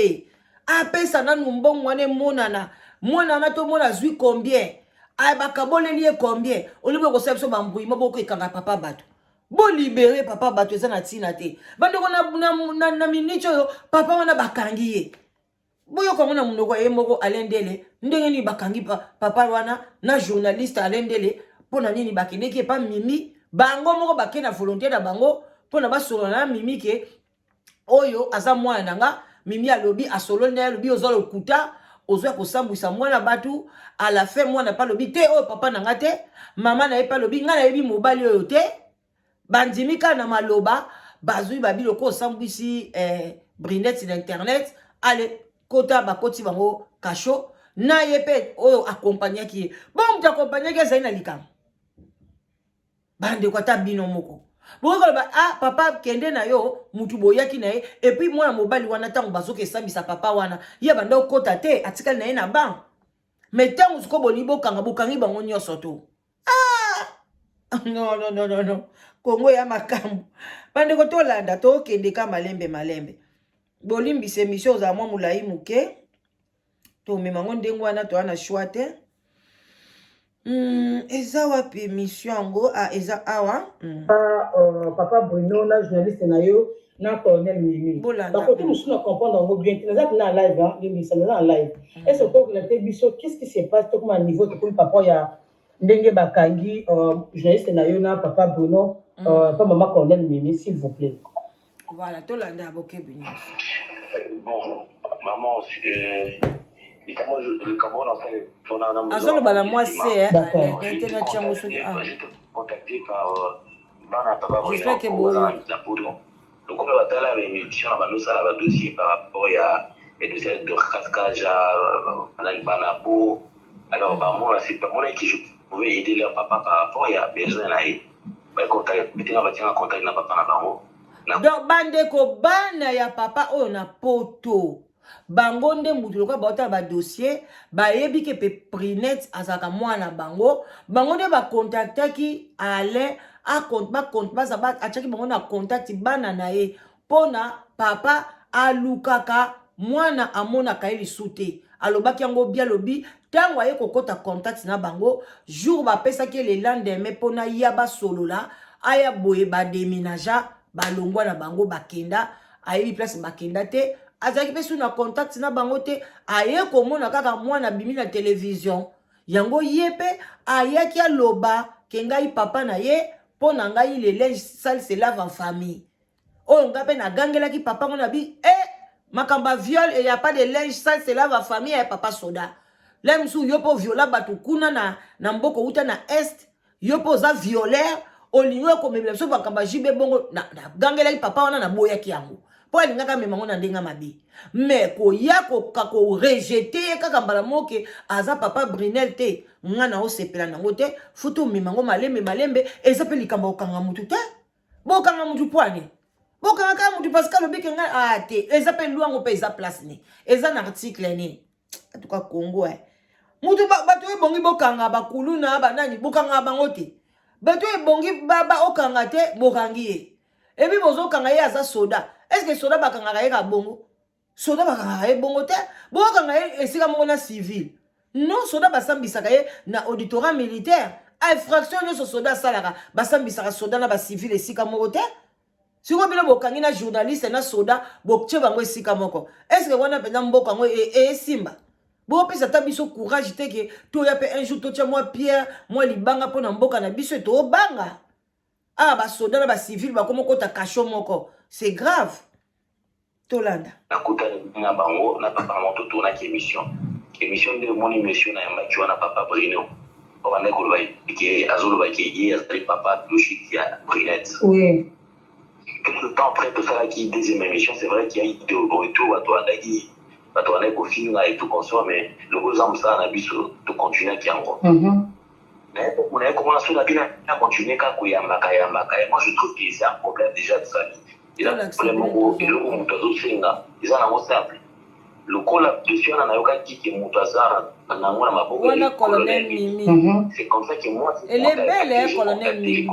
apesa nanu mbongo wana emonana mwana wana tomona azwi combien bakaboleli ye combien olingi kosala biso bambrouillement boko ekanga papa bato bolibere papa bato eza na ntina te bandeko na, na, na, na miniti oyo papa wana bakangi ye boyoka yango na monoko ya ye moko alain ndele ndenge nini bakangi pa, papa wana na journaliste alain ndele mpo na nini bakendeki epa mimi bango moko bake na volonté na bango mpo na basolola na mimi ke oyo aza mwana na nga mimi alobi asololi na ye alobi oza lokuta ozwa kosambwisa mwana bato à la fin mwana mpe alobi te oyo papa na nga te mama na ye mpe alobi ngai nayebi mobali oyo te bandimi kaka na maloba bazwi babi lokola osambwisi eh, brinette na internet ale kota bakoti bango kasho na ye mpe oyo akompagnaki ye bo moto akompagnaki azali na likambo bandeko ata bino moko bokoki koloba ah papa kende na yo mutu boyaki na ye epuis mwana mobali wana ntango bazoki esambisa papa wana ye abanda okota te atikali na ye na ban me ntango sikoyo bolingi bokanga bokangi bango nyonso to ah non non non non non kongo ya makambo bandeko tolanda tokende ka malembe malembe bolimbisa emission ozala mwa molai moke tomema yango ndenge wana toya na choix te eza wapi emission yango ah, eza awa Pa, papa Bruno na journaliste na yo na colonel Mimi bakote mosusu na comprendre yango bien te naza na live hein, limbisa naza na live est ce que okolate biso qu'est ce qui se passe tokoma na niveau tokomi par rapport ya ndenge bakangi journaliste na yo na papa Bruno pa mama colonel Mimi s'il vous plaît. Voilà, tolanda bokebi nyonso. Bon, maman, likambo wana azoloba na mwasi internet yango soki contacté par bana papa J'espère que boyo. Na poto lokola batala baémission na bandosala badossier par rapport ya dossier ya Dorcas Kaja nani bana po alors bamona bamonaki je pouvais aider leur papa par rapport ya besoin na ye bacontacte batinga contact na papa na bango. Donc bandeko bana ya papa oyo na poto bango nde mutu lokola baotala badossier bayebi ke mpe prinet azalaka mwana bango bango nde bakontaktaki alain atiaki bango na contact bana na ye mpona papa alukaka mwana amonaka ye lisu te alobaki yango bi alobi ntango aye kokɔta contact na bango jour bapesaki ye le lendemain mpona ya basolola aya boye bademinaja balongwa na bango bakenda ayebi place bakenda te azalaki mpe su na contact na bango te aye komona kaka mwana abimi na television yango ye mpe ayaki aloba ke ngai papa na ye mpo na ngai le linge sale se lave en famille oyo ngai mpe nagangelaki papa ngo na bi e eh, Makambo ya viol et ya pas de linge sale se lave famille ya papa soda. Le mosusu yo mpo viola bato kuna na, na mboka outa na est yo mpo oza violeur olingi oya komemela biso makambo ya JB bongo nagangelaki na papa wana naboyaki yango mpo alingaki amema yango na ndenge mabe me koya korejete ye kaka mbala moke aza papa Brunel te nga na osepela nango te futu omema yango malembe malembe eza mpe likambo ya kokanga motu te bokanga motu pwani bokanga kaka motu parce que alobi ke ngai ah te eza mpe lwango mpe eza place ne eza na article nini en tout cas Congo eh. Mutu bato oyo ebongi bokanga bakuluna banani bokanga bango te bato oyo ebongi okanga te bokangi ye epi bozokanga ye aza soda est ce que soda bakangaka ye ka bongo soda bakangaka ye bongo te bokanga ye esika moko na civil non soda basambisaka ye na auditorat militaire infraction nyonso soda asalaka basambisaka soda na bacivile esika moko te sikoyo bino bokangi na journaliste na soda botie bango esika moko estce wana mpenza mboka yango esimba e, bopesa ata biso courage te ke toya mpe un jour totya mwa pierre mwa libanga mpo na mboka na biso tobanga awa basoda na bacivile bakoma okota kasho moko c'est grave tolanda nakutani na bango na papa moko totournaki émission émission nde omoni monsieur nayambaki wana papa Bruno obandaki koloba ke azoloba ke ye azali papa logique ya Brunette. Oui. Quelque temps après tosalaki deuxième émission, c'est vrai qu'il y a eu de retour, bato bandaki bato bandaki kofinga et tout consort, mais lokola oza mosala na biso tocontinuaki yango. Naye komona soki na bino na continue kaka koyambaka yambaka et moi je trouve que c'est un problème déjà de famille. Eza problème moko eloko moto azosenga eza nango simple lokola dossier wana nayokaki ke moto aza nango na maboko wana colonel Mimi. C'est comme ça que moi elle est belle hein, colonel Mimi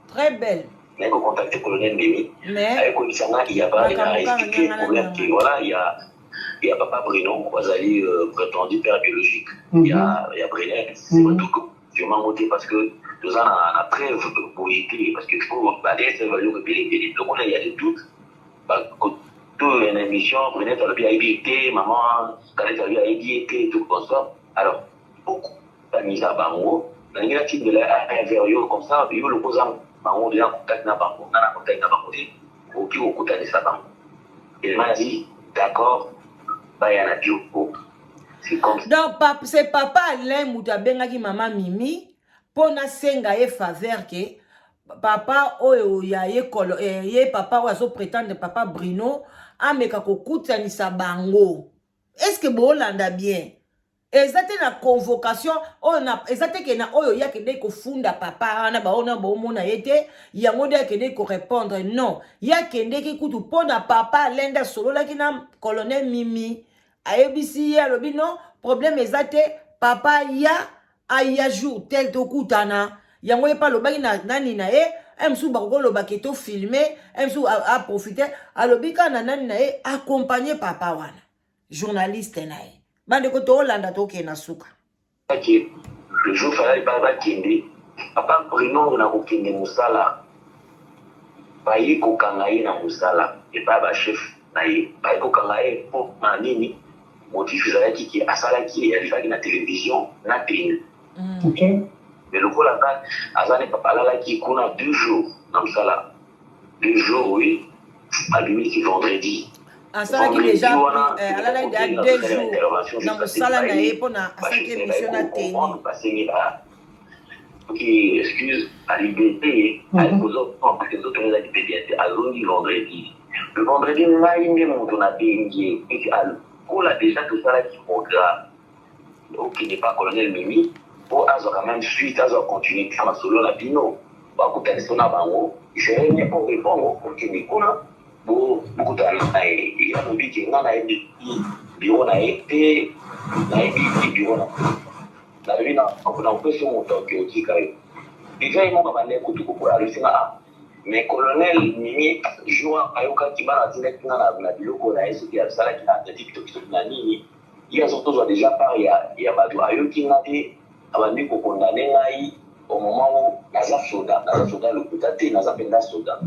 très belle. Naye kocontacte colonel Mimi mais aye koyebisa nga il y a pas il a expliqué problème ke voilà il y a papa Bruno azali prétendu père biologique ya Brunel. C'est vrai tout sûrement te parce que toza na preuve boye te parce que faut badese baloko ebele ebele lokola il y a des doutes to na émission Brunette alobi ayebi te maman Kalete alobi ayebi ye te tout comme ça. Alors okutanisa bango nalingi natindela vers yo comme ça yo lokoza bango déjà contact na bango nga na contact na bango te okoki kokutanisa bango. Il m'a dit d'accord baya na bureau. C'est comme ça. Donc pap, c'est papa Alain moto abengaki mama Mimi mpo nasenga ye faveur ke papa oyo ya ye, kolo, eh, ye papa oyo azoprétendre papa Bruno ameka kokutanisa bango. Est ce que boolanda bien? Eza te na convocation oyo na eza te ke na oyo ye akendeki kofunda papa wana baona boomona ye te yango nde akendeki korépondre non ye akendeki kutu mpo na papa Alain nde asololaki na colonel Mimi ayebisi ye alobi non problème eza te papa ya aya jour tel tokutana yango ye mpe alobaki na nani na ye mosusu bakoki koloba ke tofilme mosusu aprofite alobi kaka na nani na ye accompagne papa wana journaliste na ye bandeko toolanda tokende na suka. Ke le jour fallait bakende papa Bruno na kokende mosala baye kokanga ye na mosala epai bachef na ye baye kokanga ye mpo na nini motif ezalaki ke asalaki alekaki na télévision na tene. Mais lokola nga aza ne papa alalaki kuna 2 jours na mosala 2 jours oui abimiki vendredi asalaki déjà alalaki déjà 2 jours na mosala na ye mpona asalaki émission na teni basengi soki excuse alibete parce que nzoto ezalaki mpe bien te azongi vendredi. Le vendredi ngai nde moto nabengi ye ete alokola déjà tosalaki programme okende pa colonel Mimi mpo azwa quand même suite azwa continuité ya masolo na bino bakutanisa na bango gere mpo répondre okende kuna bokutana na ye ye alobi ke nga nayebi bureau na ye te nayebi bureau na nalobi na kopesa moto oke otika yo deja ye moko abandaki kutu kokola alobi nga ah mais colonel Mimi jour ayokaki bana atindaki nga na biloko na ye soki asalaki na atlantique toki soki na nini ye azotozwa déjà part ya bato ayoki nga te abandi kokondane ngai au moment où naza soda lokuta te naza mpenza soda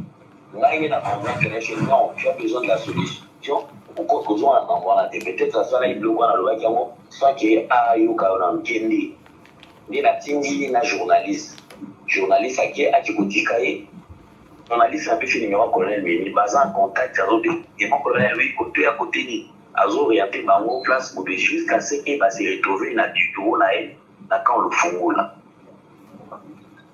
ngai nde na convaincre na non tu as besoin de la solution kozwa na bango wana te peut-être asalaki biloko wana alobaki yango sans ke ayoka yo na nkende nde natindi na journaliste ake kotika ye. Journaliste apesi numero ya colonel Mimi, baza en contact, azobenga mon colonel, oui, kote ya kote nini, azo orienter bango place bobe jusqu'à ce que ba se retrouver na bureau na ye na camp Lufungula.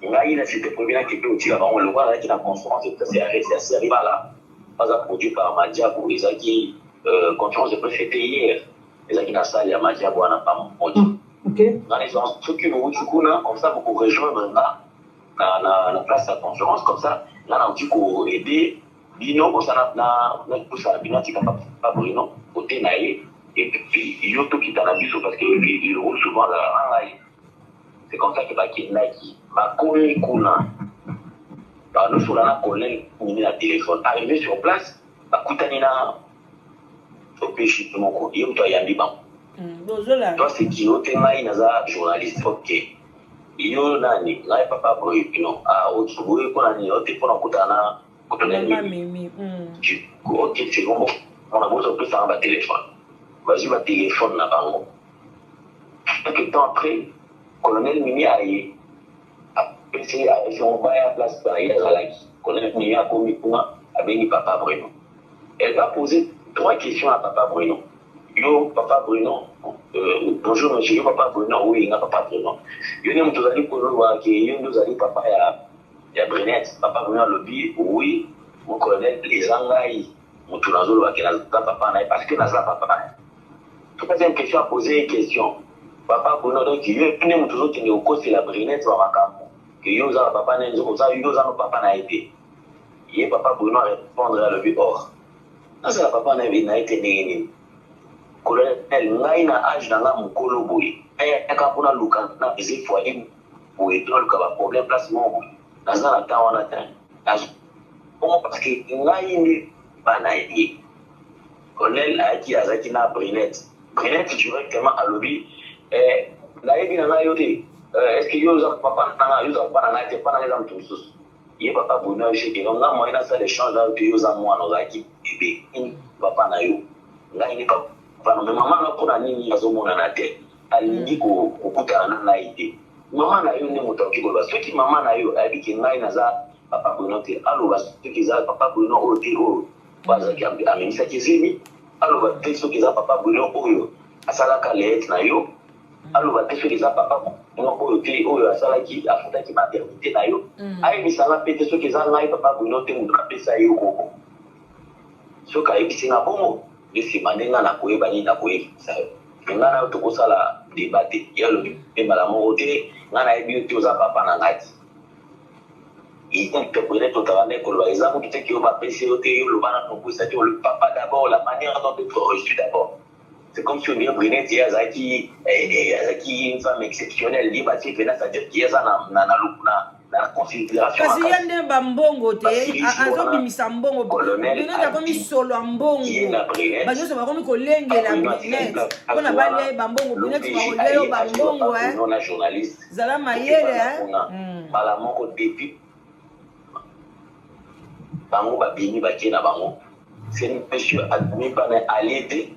Ngai na c'était prévu na kepe otika bango lokola nazalaki na conférence de presse ya ya Seribala baza produit par Madiabu ezalaki euh, conférence de presse était hier ezalaki na salle ya Madiabu wana pamoja. Okay. Ngai soki bowuti kuna comme ça boko rejoindre nga na, na, na place ya conférence comme ça nga nakoki ko aider bino kosala na kosala bino atika papa Bruno kote na ye et puis yo tokita na biso parce que il roule souvent azala na ngai. C'est comme ça que bakendaki bakomi kuna banosola na colonel mini na téléphone. Arrivé sur place bakutani na OPJ moko, ye moto ayambi bango. Toi c'est qui? Ote ngai naza journaliste. Ok, yo nani? Ngai papa Bruno. Ah ok, boye mpona nini? Ote mpona kokutana na colonel Mimi. Ok, c'est bon, mpona bozo opesanga batelefone. Bazwi batelefone na bango. Quelque temps après, colonel Mimi aye, apesi apesi yango baya place na ye azalaki. Colonel Mimi akomi kuna, abengi papa Bruno. Elle va poser trois questions à papa Bruno. Yo papa Bruno, bonjour monsieur, yo papa Bruno? Oui, nga papa Bruno. Yo nde moto ozali koloba ke yo nde ozali papa ya Brinette? Papa Bruno alobi: oui mon colonel, eza ngai moto nazoloba ke naza papa na ye parce que naza papa na ye. Troisième question, a posé une question: papa Bruno, donc yo nde moto ozokende kokosela Brinette ba makambo ke yo oza na papa na ye, oza yo oza no papa na ye te? Ye papa Bruno arépondre, alobi: or nazala papa na ye te ndenge nini, colonel? Ngai na age na nga mokolo boye, ayaka mpona luka na eze foyer boye to naluka baproblème place moko boye, naza na temps wana te bongo parce que ngai nde bana ye. Colonel ayaki, azalaki na Brinette. Brinette directement alobi: eh, nayebi na ngai yo te. Est ce que yo oza papa na ngai? Yo oza papa na ngai te, papa na ngai eza moto mosusu. Ye papa Bruno ayebisi ke nga moyen nasala échange na yo te, yo oza mwana, ozalaki bébé, papa na yo ngai nde papa na. Mais mama na mpona nini azomonana te, alingi kokutana na ngai te? Mama na yo nde moto akoki koloba. Soki mama na yo ayebi ke ngai naza papa Bruno te, aloba soki eza papa Bruno oyo te oyo azalaki amemisaki zemi, aloba te soki eza papa Bruno oyo asalaka leyete na yo, aloba te soki eza papa Bruno oyo te oyo asalaki afutaki maternité na yo, ayebisanga mpe te soki eza ngai papa Bruno te moto napesa ye koko. Soki ayebisi nga bongo, nde nsima nde nga nakoyeba nini nakoyebisa yo. Me ngai na yo tokosala débat te. Ye alobi mpe mbala moko: te, ngai nayebi yo te, oza papa na ngai ti. Interpréter totala nde koloba eza kutu te ke yo bapesi yo te. Yo loba nano boye, c'est-à-dire le papa d'abord, la manière dont être reçu d'abord, c'est comme si on dirait Brinette ye azalaki une femme exceptionnelle, ye batie mpena, c'est-à-dire ke ye aza na considération. Kasi ye nde bambongo te, azobimisa mbongo. Brinette akomi solo ya mbongo, banyonso bakomi kolengela Brinette mpona balia ye bambongo. Brinette, bakolia yo bambongo, zala mayele. Mbala moko depuis bango babimi, bakie na bango, c'est monsieur abimi bana alie te.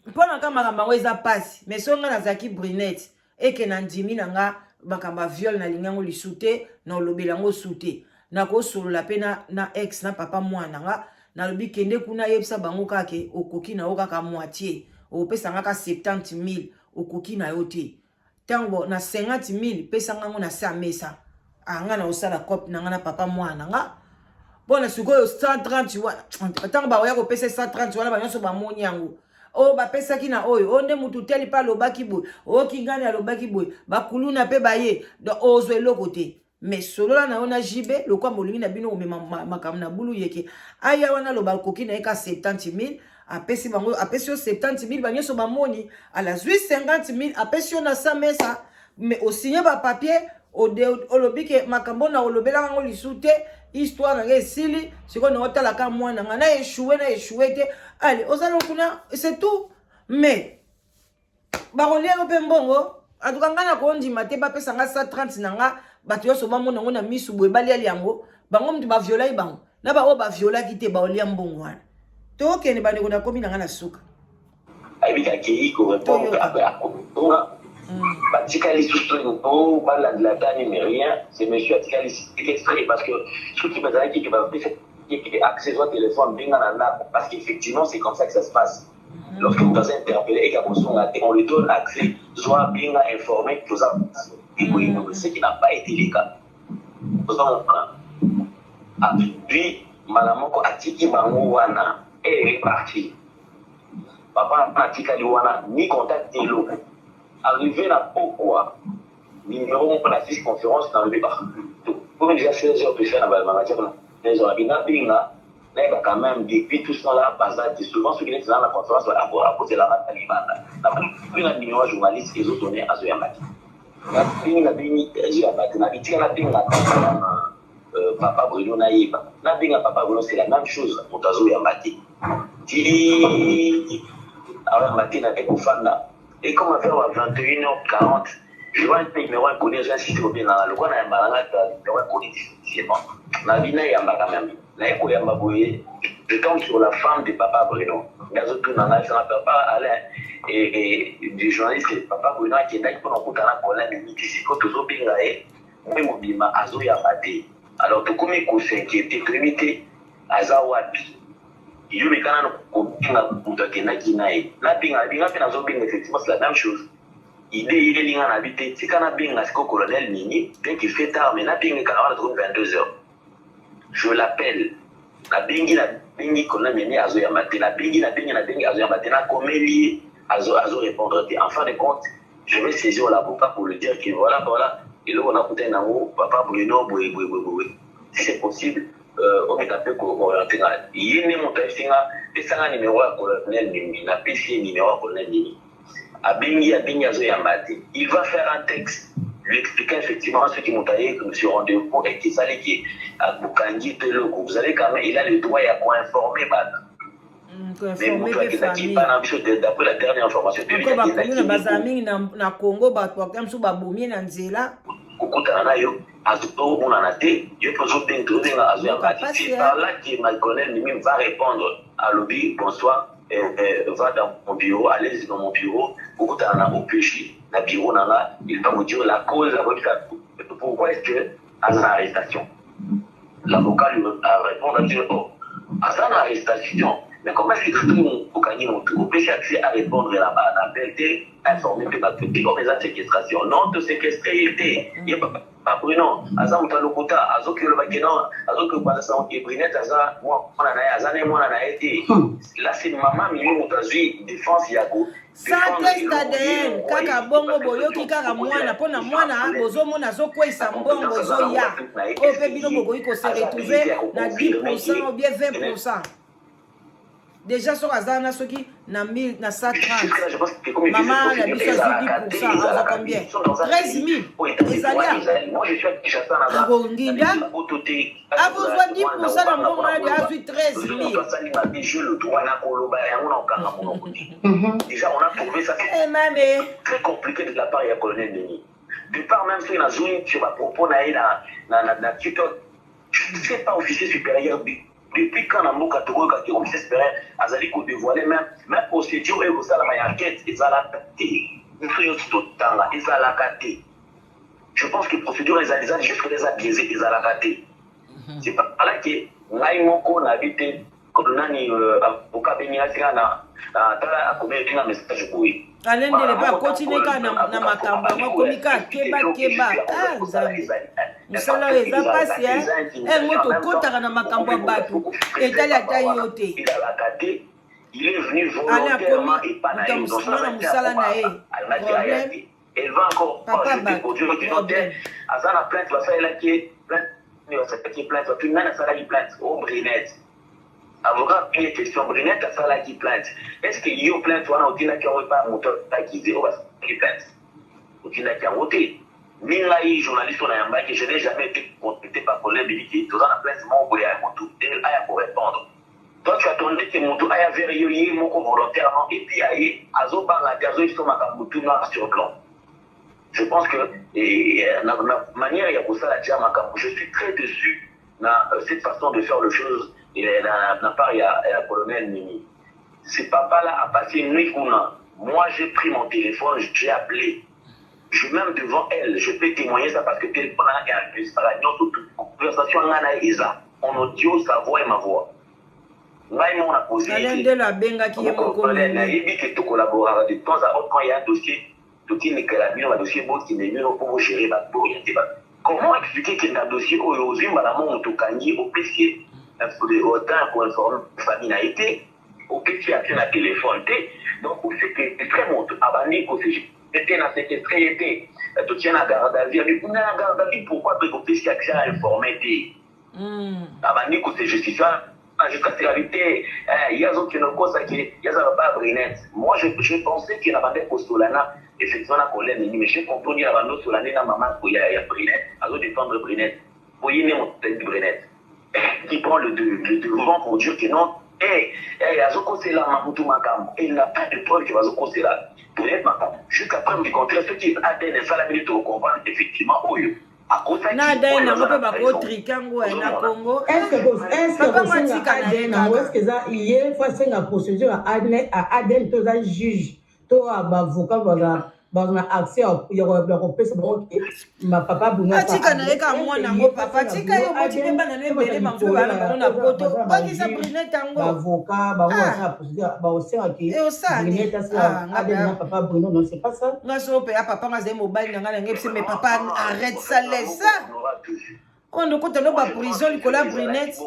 Mpo na ka makambo yango eza mpasi. Mais so ngai nazalaki Brinette, eke na ndimi na nga makambo ya viol, nalingi yango lisu te, na olobela yango su te. Nakosolola mpe na ex na papa mwana nga. Nalobi: kende kuna, yebisa bango kaka ke okoki na yo kaka moitié, okopesa nga ka 70 000, okoki na yo te. Ntango na 50 000, pesanga yango na se ya mesa. Anga na osala cope na nga na papa mwana na nga. Mpona sikoyo 130 wana, ntango bakoya kopesa 130 wana, banyonso bamoni yango oyo bapesaki na oyo oyo nde mutu teli mpe alobaki boye, oyoki ngani alobaki boye, bakuluna mpe baye. Donc ozwa eloko te. Mais solola na yo na JB lokwa molingi na bino komema makambo na bulu yeke aya wana, aloba akoki na ye ka 70 000, apesi bango, apesi yo 70 000, banyonso bamoni alazwi 50 000, apesi yo na sa mesa. Mais osigne bapapier, olobi ke makambo na olobelaka yango lisu te, histoire na ngai esili. Sikoyo na otalaka mwana nga na échoué na échoué te, ale ozala kuna, c'est tout. Mais bakolia yo mpe mbongo. En tout cas ngai nakondima te bapesa nga 130 na nga, bato nyonso bamona yango na misu boye, baliali yango. Bango mutu baviolaki bango na baoyo baviolaki te, baolia mbongo wana. Tokende, bandeko, nakomi na ngai na suka. Ayebi akei korépondre, akonga. Batikali susu po balandela ata nini, rien. Ce monsieur atikali séquestré, parce que soki bazalaki ke bapesa accès, zwa téléphone, benga na ndako, parce qu'effectivement c'est comme ça que ça se passe. Lorsque moto aza interpellé eka kozonga te, on lui donne accès, zwa, benga, informé, toza ekoyeba, ce qui n'a pas été le cas. Ozomona, puis mbala moko atiki bango wana et est parti. Papa atikali wana, ni contact, eloko. Arrivé na pokwa, numéro moko na six conférence, nalobi komi déjà 16 heures, tosa na bamatière na 16 heures, nabenga, nayeba quand même depuis tout ce temps là baza te. Souvent soki neti na conférence, akozelaka na libanda. Nabenga numéro ya journaliste, ezosonner, azoyamba te. Nabengi, nabengi, azoyamba te. Nabitika, nabenga papa Bruno, nayeba, nabenga papa Bruno, c'est la même chose, moto azoyamba te. Ti aoyamba te, nake kofanda. Et comme vers 21h40, je vois un numéro inconnu, j'ai insisté kobengaka lokola nayambaka nga numéro inconnu difficilement, nabi nayambaka même, naye koyamba boye, je tombe sur la femme de papa Bruno. Nazotuna ngai sanga papa Alain et du journaliste, papa Bruno akendaki mpona kokutana Colin Mimiti, sikoyo tozobenga ye mpe mobima azoyamba te. Alors tokomi kos'inquiéter, toyebi te aza wapi. Yo meka nano kobenga moto akendaki na ye. Nabenga, nabenga mpe, nazobenga, effectivement c'est la même chose. Idée eyeli nga, nabi te, tika nabenga sikoyo colonel Nini, bien qu'il fait tard, mais nabenga kaka wana, tokomi 22 heures. Je l'appelle, nabengi, nabengi colonel Nini, azoyamba te. Nabengi, nabengi, nabengi, azoyamba te. Nakomeli ye, azo répondre te. En fin de compte, je vais saisir l'avocat pour lui dire que voilà, voilà eloko nakutani nango papa Bruno, boye boye boye boye, si c'est possible omeka mpe koorienter nga. Ye nde moto ayebisi nga, pesanga numéro ya colonel Nini. Napesi ye numéro ya colonel Nini, abengi, abengi, azoyamba te. Il va faire un texte lui expliquer effectivement ce qui moto aye sur rendez-vous et esaliki bokangi to eloko. Vous avez quand même, il a le droit ya koinformer bato. Mais moto akendaki pa na biso, d'après la dernière information, encore bakomuna bazala mingi na Congo, bato bakta mosusu babomi na nzela. Kokutana na yo, azomonana te, yo mpe ozobenga, tozobenga, azoyamba te. C'est par là que ma colonel Mimi va répondre, alobi: "Bonsoir, va dans mon bureau, allez dans mon bureau, kokutana na OPJ na bureau na nga, il va vous dire la cause, pourquoi est-ce que aza na arrestation." L'avocat lui répond à dire: "Oh, aza na arrestation, mais comment est-ce que soki okangi motu, opesi accès à répondre na appel te, informer mpe bato te, comme eza séquestration?" Non, toséquestre ye te. Ye papa Bruno aza moto alokuta, azoki olobaki non, azoki opanzasa ke Brinette aza mwana na ye, aza ne mwana na ye te. Là c'est mama Mimi moto azwi défense ya ko Sans test ADN, kaka bongo boyoki kaka mwana mpo na mwana, bozomona azokweyisa mbongo ezoya oyo, mpe bino bokoki kose retrouver na 10 % ou bien 20 % déjà. Soki aza wana, soki na 1000 na 130, mama na biso azwi 10 %, azwa combien? 13 000 ezali akonginda, akozwa 10 % na mbongo wana, de azwi 13 000. Déjà, on a trouvé ça Eh, mame. très compliqué de la part ya colonel Denis. De part même soki nazwi sur bapropos na ye na Twitter, je ne sais pas, officier supérieur, depuis quand na mboka tokoyokaki officier supérieur azali kodévoiler même procédure oyo ekosalama ya enquête? Ezalaka te, biso nyonso totanga, ezalaka te. Je pense que procédure ezali, eza juste eza biaisé, ezalaka te. C'est par là que ngai moko nayebi te nani avocat abengi nga sika na tala, akomi nga message boye. Alendele mpe akotini kaka na makambo yango, akomi kaka kebakeba. Nzambe, mosala oyo eza mpasi yango, tokɔtaka na makambo ya bato etali ata yo te. Ale akomi moto na mosala na ye, problème. Papa, bato problème. Aza na plainte, basalelaki plainte, basalaki plainte, bato nani asalaki plainte? O Brinette. Avocat apesi question: Brinette asalaki plainte, est ce que yo plainte wana otindaki yango epai ya moto accusé oyo basalaki plainte? Otindaki yango te. Ni ngai journaliste oyo nayambaki, je n'ai jamais été contacté par colonel Biliki, toza na plainte moko boye ya motu aya korépondre. Toi, tu attendais que motu aya vers yo ye moko volontairement, et puis aye, azobanga te, azoyebisa makambo tout noir sur blanc. Je pense que na manière ya kosala tia makambo, je suis très déçu na cette façon de faire les choses na part ya colonel Nini. Ce papa là a passé nuit kuna. Moi, j'ai pris mon téléphone, j'ai appelé. Je même devant elle, je peux témoigner ça parce que téléphone na nga enregistraka nyonso tout. Conversation nga na ye eza en audio, sa voix et ma voix. Ngai moko na pose ye Alain te. Ndelo abengaki ye moko Alain mimi. nayebi que tokolaboraka de temps à autre quand il y a un dossier totindikela bino ba dossier bokende bino mpo bogere bato booriente bato. Comment expliquer que na dossier oyo ozwi mbala moko moto okangi opesi ye temps ya koinforme famille na ye te opesi ye accès na telefone te donc osequestre moto abandi kose te na sequestre ye te totie na garde à vue abi kuna na garde à vue pourquoi mpe kopesi accès à informe te abandi kose justifier jusqu'à ce abi te ye azokende kokosa ke ye aza papa ya Brinette. Moi je, je pensais ke na bandaki kosola na effectivement na colère nini, mais j'ai compris na bando osola nde na mama ya Brinette azodéfendre Brinette po ye nde moto Brinette qui prend le devant pour dire que non, eh, eh, azokosela Mabutu makambo et il n'a pas de preuve que bazokosela Brinette makambo jusqu'à preuve du contraire. Soki ADN esalami nde tokocomprendre effectivement oyo akosaki. Na ADN yango mpe bakotrike yango na Congo. Est-ce kosenga ADN yango, est-ce eza ye faut asenga procédure ya ADN to eza juge to baavocat baza na accès ya kopesa bango papa Bruno? Atika na ye kaka mwana yango. Papa, tika ye, oboti mpe bana no ebele, bamosusu bana bango na Poto. Bwakisa Brinette yango. Baavocat bango basala procédure, baosengaki Brinette asala ADN na papa Bruno. Non, c'est pas ça. Nga so mpe ya papa nga azali mobali na ngai, na ngai bise, mais papa, arrête ça, laisse ça. Oyo ndokota no baprison likolo ya Brinette.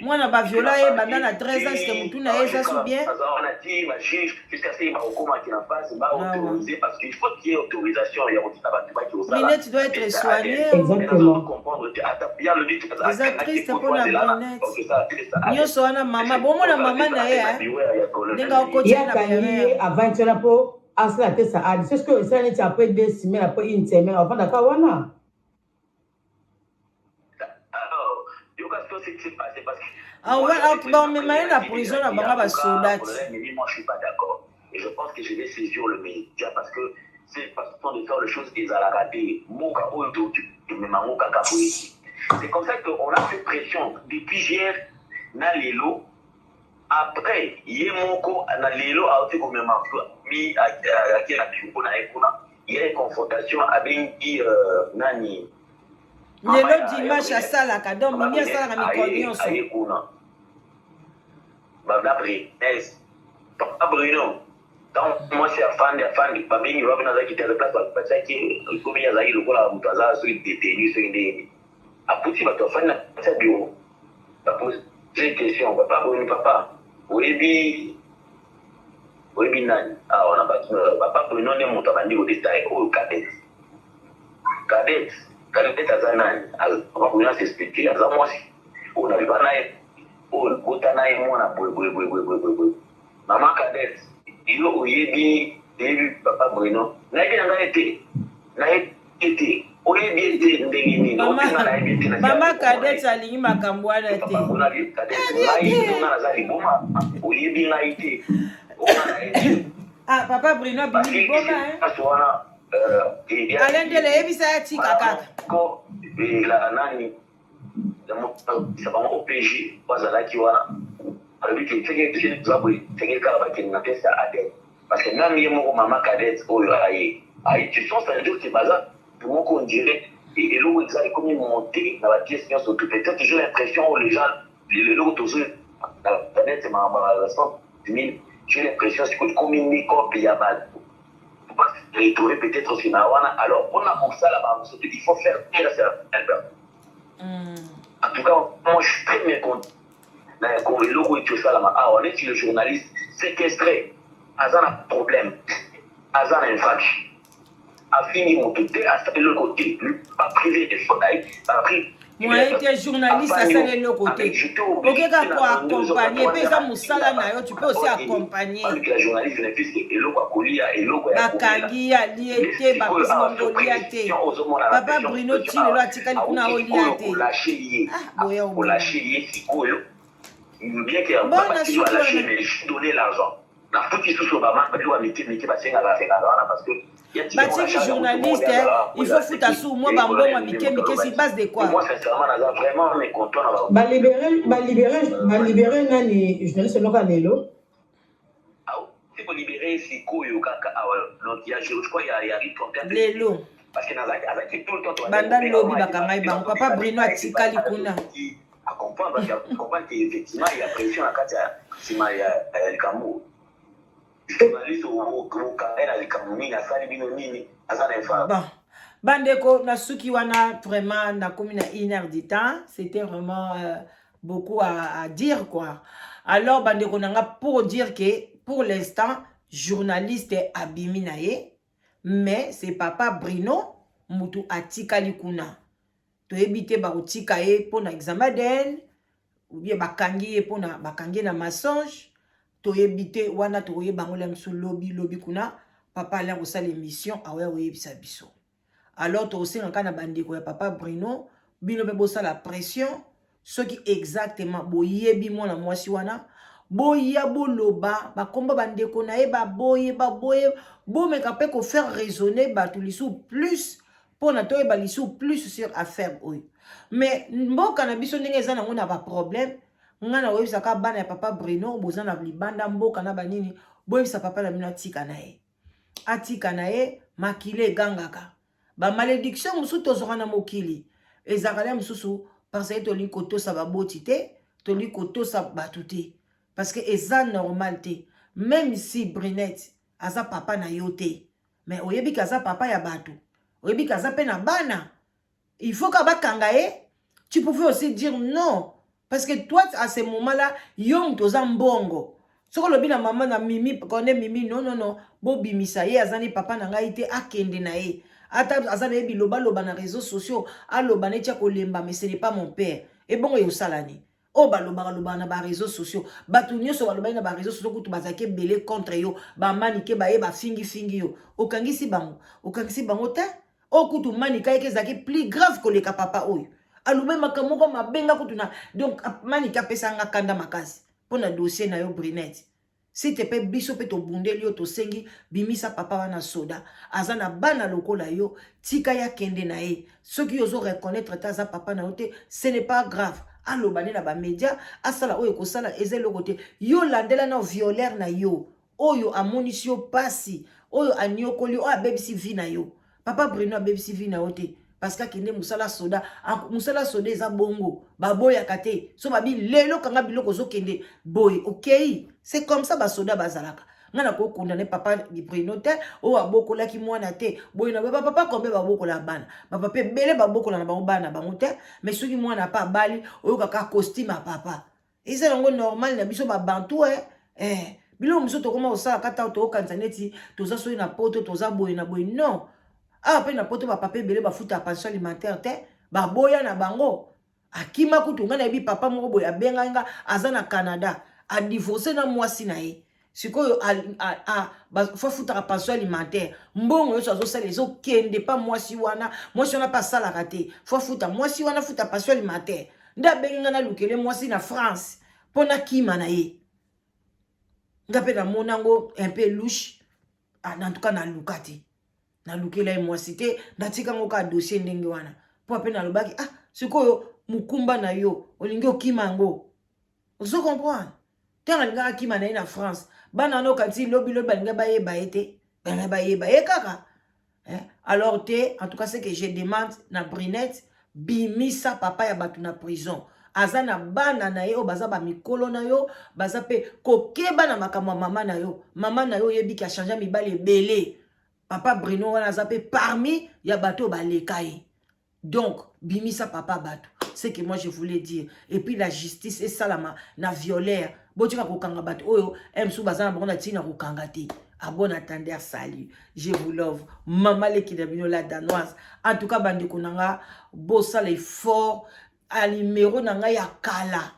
Mwana baviola ye banda na 13 ans, ceque motu na ye eza su bien. Aza wana ti bajuge jusqu'à ce bakokomaki na phase baautoriser, parce qu'il faut qu'il y ait autorisation ya kotina bato baki kosala. Brinette doit être soignée. Exactement. Comprendre te, ata ya lobi. Eza triste mpona Brinette nyonso wana. Mama, bomona mama na ye ndenge akoti. Ye akangi ye avant wana mpo asala te sa ADN. C'est ce que esala neti après 2 semaines, après une semaine, avandaka wana. Alors yoka ce qui s'est passé, parce que Bamema ye na prison na bango basoda ti. Moi, je suis pas d'accord et je pense que je vais saisir le média, parce que c'est façon de faire les choses ezalaka te. Mboka oyo tomemango kaka boye. C'est comme ça qu'on a fait pression depuis hier na lelo. Après ye moko na lelo auti komema mi ake na bureau na ye kuna, ye confrontation, abengi nani. Lelo dimanche asalaka, donc Mimi asalaka mikolo nyonso. Aye kuna bana Brines, papa Bruno, ntango mwasi afandi afandi, babengi wapi, nazalaki te place batiaki, ekomi azalaki lokola moto aza soki détenu soki ndenge. Akuti bato afandi na kati ya bureau, bapose question: "Papa Bruno, papa, oyebi oyebi nani awa na bato?" Papa Bruno nde moto abandi kodétailler oyo Cadette, Cadette, Cadette aza nani. Papa Bruno as'expliquer: aza mwasi oyo naloba na ye, oyo bota na ye mwana boye boye boye boye boye boye. "Mama Cadette, yo oyebi oyebi papa Bruno?" "Nayebi na ngai te, nayebi te." "Oyebi ete ndenge nini?" Mama, mama Cadette alingi makambo wana te. Ngai naza liboma, oyebi ngai te. Ah, papa Bruno abimi liboma. Wana. Alain Ndele, eyebisa ya tika kaka. Nani bango OPJ bazalaki wana, alobi ke seke toza boye, senge kaka bakende na test ya ADN, parce que même ye moko mama Cadette oyo aye aye, tu sens, ça veut dire que baza moko, on dirait eloko eza ekomi monte na bapièce nyonso tout. Peut-être j'ai l'impression oyo les gens eloko tozo na net makambo ya 100 000, j'ai l'impression sikoyo ekomi nde cope ya bato retrouver peut-être nsima wana. Alors mpona kosala bango, il faut faire taire certaines personnes. En tout cas, moi, je suis très mécontent na eloko eti osalama awa neti le journaliste séquestré aza na problème, aza na infraction, afingi moto te, asala eloko te, baprivé de Moyen te, journaliste asala eloko te, okeka koaccompagner mpe eza mosala na yo, tu peux aussi accompagner. Journaliste ne puisque eloko akolia, eloko. Bakangi ye, alie te, bapesi bango lia te. Papa Bruno ti lelo atikali kuna, olia te. Boya olâcher ye sikoyo, bien que balâcher, mais donner l'argent nafuti susu bamama mike mike basengaka sengaka wana, parce que Batiki journaliste, il faut futa su mwa bambongo mike mike, sur base de quoi? Moi, sincèrement, naza vraiment mécontent na Balibéré, balibéré, balibéré nani, journaliste noka lelo. Kolibérer sikoyo kaka awa, donc ya, je crois, ya 31. Lelo. Parce que nazalaki tout le temps. Banda lobi bakangai bango, papa Bruno atikali kuna. Acomprendre, parce que comprendre que effectivement il y a pression na kati ya nsima ya likambo. Journaliste okangai na likambo nini? Asali bino nini? Aza na infra. Bon, bandeko, nasuki wana. Vraiment, nakomi na une heure du temps. C'était vraiment beaucoup à dire, quoi. Alors, bandeko nanga, pour dire que pour l'instant journaliste abimi na ye, mais c'est papa Bruno mutu atikali kuna. Toyebi te bakotika ye mpona examen ADN ou bien bakangi ye mpona bakangi ye na mensonge. Toyebi te wana, tokoyeba yango lia mosu lobi lobi kuna. Papa alia kosala émission, aoya koyebisa biso. Alors tokosenga kaka na bandeko ya papa Bruno, bino mpe bosala pression. Soki exactement boyebi mwana mwasi wana, boya boloba bakomba bandeko na ye, baboye baboye, bomeka mpe kofaire raisonner bato lisusu plus, mpona toyeba lisusu plus sur affaire oyo. Mais mboka na biso ndenge eza nango na baproblème, ngai na koyebisaka bana ya papa Bruno, boza na libanda mboka na banini, boyebisa papa na bino atika na ye, atika na ye. Makila egangaka. Bamalédiction mosusu tozwaka na mokili ezalaka na mosusu parce que tolingi kotosa baboti te, tolingi kotosa bato te, parce que eza normal te. Même si Brinette aza papa na yo te, mais oyebi ke aza papa ya bato, oyebi ke aza mpe na bana, il faut ka bakanga ye. Tu pouvais aussi dire non, parce que toi, à ce moment là yo moto oza mbongo. Soki olobi na mama na Mimi, kone Mimi, non, non, non, bobimisa ye, aza ni papa na ngai te, akende na ye. Ata aza na ye bilobaloba na réseaux sociaux, aloba neti akolemba, mais ce n'est pas mon père. Ebongo osala nini? Oyo balobaka lobaka na baréseaux sociaux, bato nyonso balobaki na baréseaux sociaux kutu bazalaki ebele contre yo. Bamanike baye bafingifingi yo, okangisi bango, okangisi bango te. Oyo kutu Manika yeke ezalaki plus grave koleka papa oyo alobi makambo moko mabenga kutu na. Donc Manika apesanga kanda makasi mpo na dossier na yo, Brinette. Site mpe biso mpe tobundeli yo, tosengi bimisa papa wana. Soda aza na bana lokola yo, tika ye akende na ye. Soki ozo reconnaître te aza papa na yo te, ce n'est pas grave. Aloba nde na bamédia, asala oyo ekosala, eza eloko te. Yo landela na violeur na yo oyo amonisi yo pasi, oyo aniokoli, oyo abebisi vie na yo. Papa Bruno abebisi vie na yo te, parce que akende mosala soda. Mosala soda eza bongo, baboyaka te. So babi lelo kanga biloko, ozokende boye, okei. C'est comme ça basoda bazalaka. Ngai nakokondane papa Bruno te oyo abokolaki mwana te boye na bapapa. Kombe babokola bana, bapapa ebele babokola na bango bana na bango te, mais soki mwana pa abali, oyokaka costume ya papa. Eza yango normal na biso babantu, eh, eh. Biloko mosusu tokoma kosala kata tokokanisa neti toza soki na poto, toza boye na boye. Non, awa mpe na poto bapapa ebele bafuta pension alimentaire te, baboya na bango, akima kutu. Ngai nayebi papa moko boye abengai nga, aza na Canada, adivorce na mwasi na ye. Sikoyo fo afutaka pension alimentaire. Mbongo nyonso azosala ezokende pa mwasi wana. Mwasi wana mpe asalaka te, fo afuta mwasi wana, afuta pension alimentaire. Nde abengi nga nalukele mwasi na France mpo nakima na ye. Nga mpe namona yango un peu louche. En tout cas naluka te, nalukela ye mwasi te, natika yango kaka dossier ndenge wana, mpo ape nalobaki: ah, sikoyo mokumba na yo olingi okima yango. Ozo comprendre? Ntango alingaka akima na ye na France, bana wana okanisi lobi lobi balingi bayeba ye te? Balingi bayeba ye kaka, eh? Alors te, en tout cas, ce que je demande na Brinette, bimisa papa ya bato na prison. Aza na bana na ye oyo baza bamikolo na yo, baza mpe kokeba na makambo ya mama na yo. Mama na yo oyebiki achange mibali ebele. Papa Bruno wana aza mpe parmi ya bato oyo baleka ye. Donc bimisa papa bato, ce que moi je voulais dire. Et puis la justice esalama na violeur. Botika kokanga bato oyo mosusu baza na bango na ntina kokanga te. À bon entendeur, salut, je vous love. Mama leki na bino, la Danoise. En tout cas, bandeko na nga, bosala effort. A numéro na ngai ya kala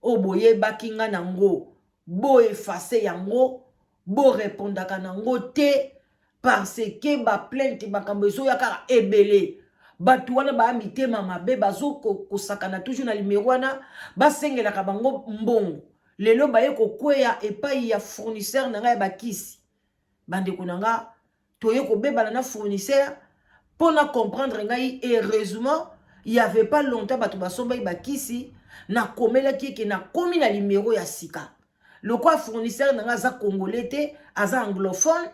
oyo boyebaki nga nango, boeffacer yango, borépondaka nango te, parce que baplainte, makambo ezoya kaka ebele. Bato wana baya mitema mabe, bazokosakana toujours na numéro wana, basengelaka bango mbongo. Lelo baye kokweya epai ya fournisseur na ngai ya bakisi. Bandeko na nga, toye kobebana na fournisseur mpo na comprendre ngai. Heureusement, il y avait pas longtemps bato basombaki bakisi, nakomelaki eke nakomi na numéro ya sika. Lokola fournisseur na nga aza congolais te, aza anglophone,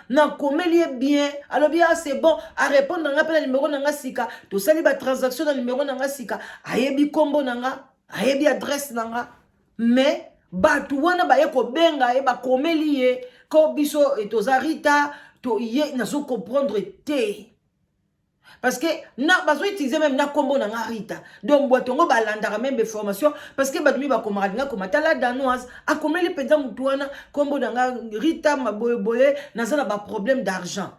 nakomeli ye bien, alobi ah c'est bon, arépondre nga mpe na numero na nga sika, tosali batransaction na numero na nga sika, ayebi nkombo na nga, ayebi adresse na nga, mais bato wana baye kobenga ye, bakomeli ye ko biso eh, toza Rita to ye, nazo comprendre te parce que na bazo utiliser même na kombo na nga Rita. Donc boîte yango balandaka même information parce que bato mi bakomaka linga koma tala danoise akomeli mpenza motu wana kombo na nga Rita maboyeboye, naza na baproblème d'argent.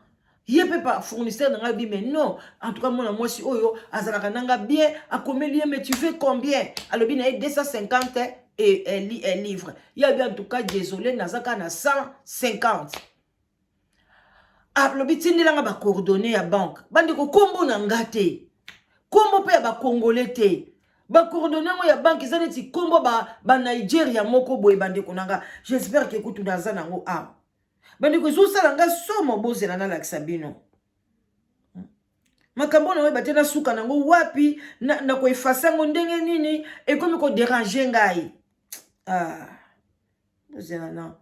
Ye mpe pa fournisseur na ngai bi, mais non, en tout cas mwana mwasi oyo azalaka nanga bien, akomeli ye, mais tu fais combien? Alobi na ye 250 et livre. Ye abi en tout cas désolé, naza kaka na 150. Alobi tindelanga bacoordonnées ya banque. Bandeko, nkombo na nga te, nkombo mpe ya bakongole te, bacoordonnées yango ya banque eza neti nkombo banigeria ba moko boye. Bandeko na nga, j'espère ke kutu naza nango awa. Bandeko, ezosala nga somo. Bozela nalakisa bino makambo na oyeba te nasuka nango wapi, na koeffacer yango ndenge nini, ekomi kodéranger ngai. Ah, bozela na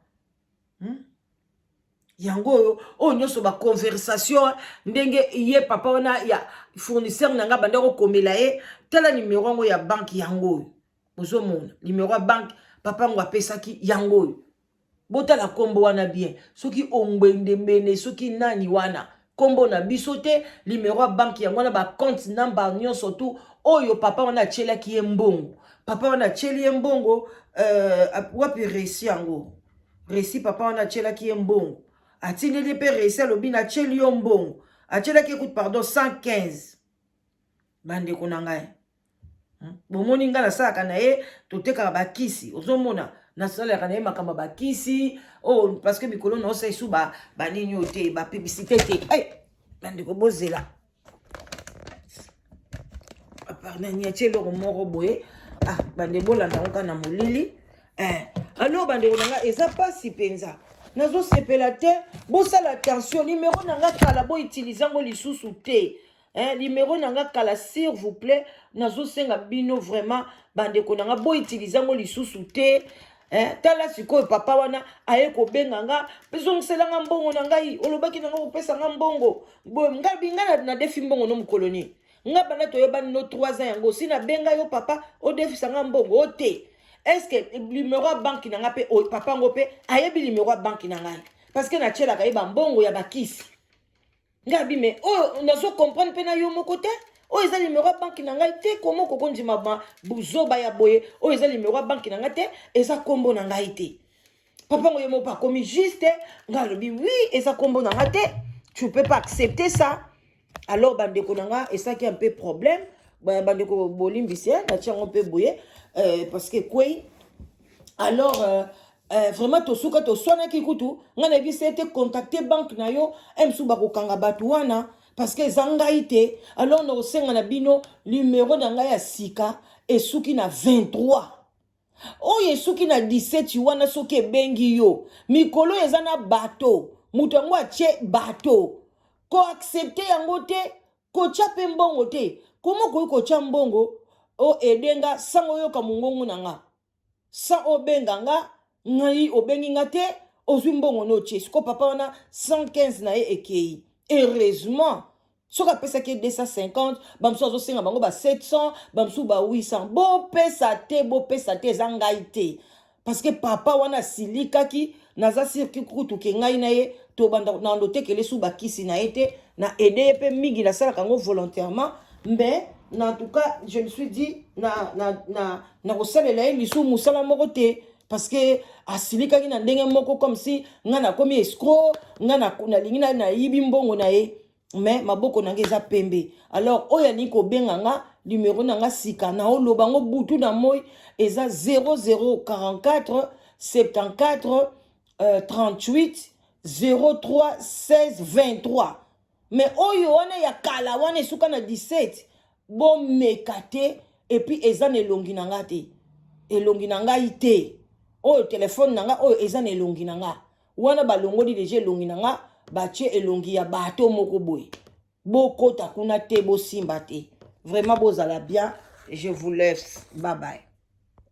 Yango oyo, oyo nyonso baconversation ndenge ye papa wana ya fournisseur na nga banda kokomela ye. Tala numero yango ya banque, yango oyo ozomona, numero ya banque papa yango apesaki, yango oyo. Botala nkombo wana bien, soki Ongwendembene, soki nani wana, nkombo na biso te. Numero ya banque yango wana, bacompte number nyonso tu oyo papa wana atielaki ye mbongo. Papa wana atieli ye mbongo, wapi reçu yango? Reçu, papa wana atielaki ye mbongo, atindeli ye mpe reçu, alobi natieli yo mbongo. Atielaki ye kutu, pardon, 115. Bandeko na ngai, Bomoni ngai nasalaka na ye, totekaka bakisi, ozomona nasalaka na ye makambo ya bakisi oyo, parce que mikolo naosala esu banini oyo te, bapublicité te. Ay, bandeko, bozela nani atie eloko moko boye. Ah, bande, bolanda yango kaka na molili, eh. Alors bandeko na ngai, eza mpasi mpenza, nazosepela te. Bosala attention, numero na nga kala, boutiliser yango lisusu te, eh, numero na nga kala, s'il vous plaît, nazosenga bino vraiment, bandeko na nga, boutiliser yango lisusu te, eh. Tala sikoyo, papa wana aye kobenga nga mpe zongisela nga mbongo na ngai, olobaki na nga kopesa nga mbongo boye. Ngai bi ngai nadefi mbongo no mokolo nini? Nga banda toyebani no 3 ans yango, si nabenga yo papa odefisa nga mbongo o te. Est-ce numéro ya banque na nga mpe, papa yango mpe ayebi numéro ya banque na ngai parce que natielaka ye bambongo ya bakisi? Ngai abi me oyo nazo comprendre mpe na yo moko te. Oyo eza numéro ya banque na ngai te. Komo kokondima buzoba ya boye? Oyo eza numéro ya banque na ngai te, eza nkombo na ngai te. Papa ngo ye moko akomi juste, ngai alobi oui, eza nkombo na ngai te, tu peux pas accepter ça. Alors bandeko na nga, esalaki un peu problème. Bandeko, bolimbisi, natia yango mpe boye parce que ekwei. Alors vraiment tosuka toswanaki kutu. Ngai nayebisi ete contacte banque na yo, mosusu bakokanga bato wana parce que eza ngai te. Alors nakosenga na bino, numero na ngai ya sika esuki na 23, oyo esuki na 17 wana, soki ebengi yo mikolo eza na bato, moto yango atie bato, koaccepter yango te, kotya mpe mbongo te. Koma okoki kotya mbongo o edenga sango oyoka mongongo na nga, sans obenga nga. Ngai obengi nga te, ozwi mbongo no otie. Siko papa wana 115 na ye ekei. Heureusement, soki apesaki ye 250, bamosusu azosenga bango ba 700, bamosusu ba 800. Bopesa te, bopesa te, eza ngai te. Parce que papa wana asilikaki, naza sûr kutu ke ngai na ye tobanda na ndotekele su bakisi na ye te. Na aide ye mpe mingi, nasalaka yango volontairement, mais en tout cas je me suis dit na kosalela ye lisusu mosala moko te parce que asilikaki na ndenge moko comme si ngai nakomi escroc, ngai nalingi nayibi mbongo na ye. Mais maboko na ngai eza pembe. Alors oyo alingi kobenga nga, numero na nga sika, naoloba yango butu na moi, eza 0044 74 38 03 16 23. Mais oyo wana ya kala wana esuka na 17, bomeka te. Et puis eza na elongi na nga te, elongi na ngai te. Oyo telefone na nga oyo eza na elongi na nga wana, balongoli déjà elongi na nga, batie elongi ya bato moko boye. Bokota kuna te, bosimba te. Vraiment, bozala bien, je vous laisse, bye bye.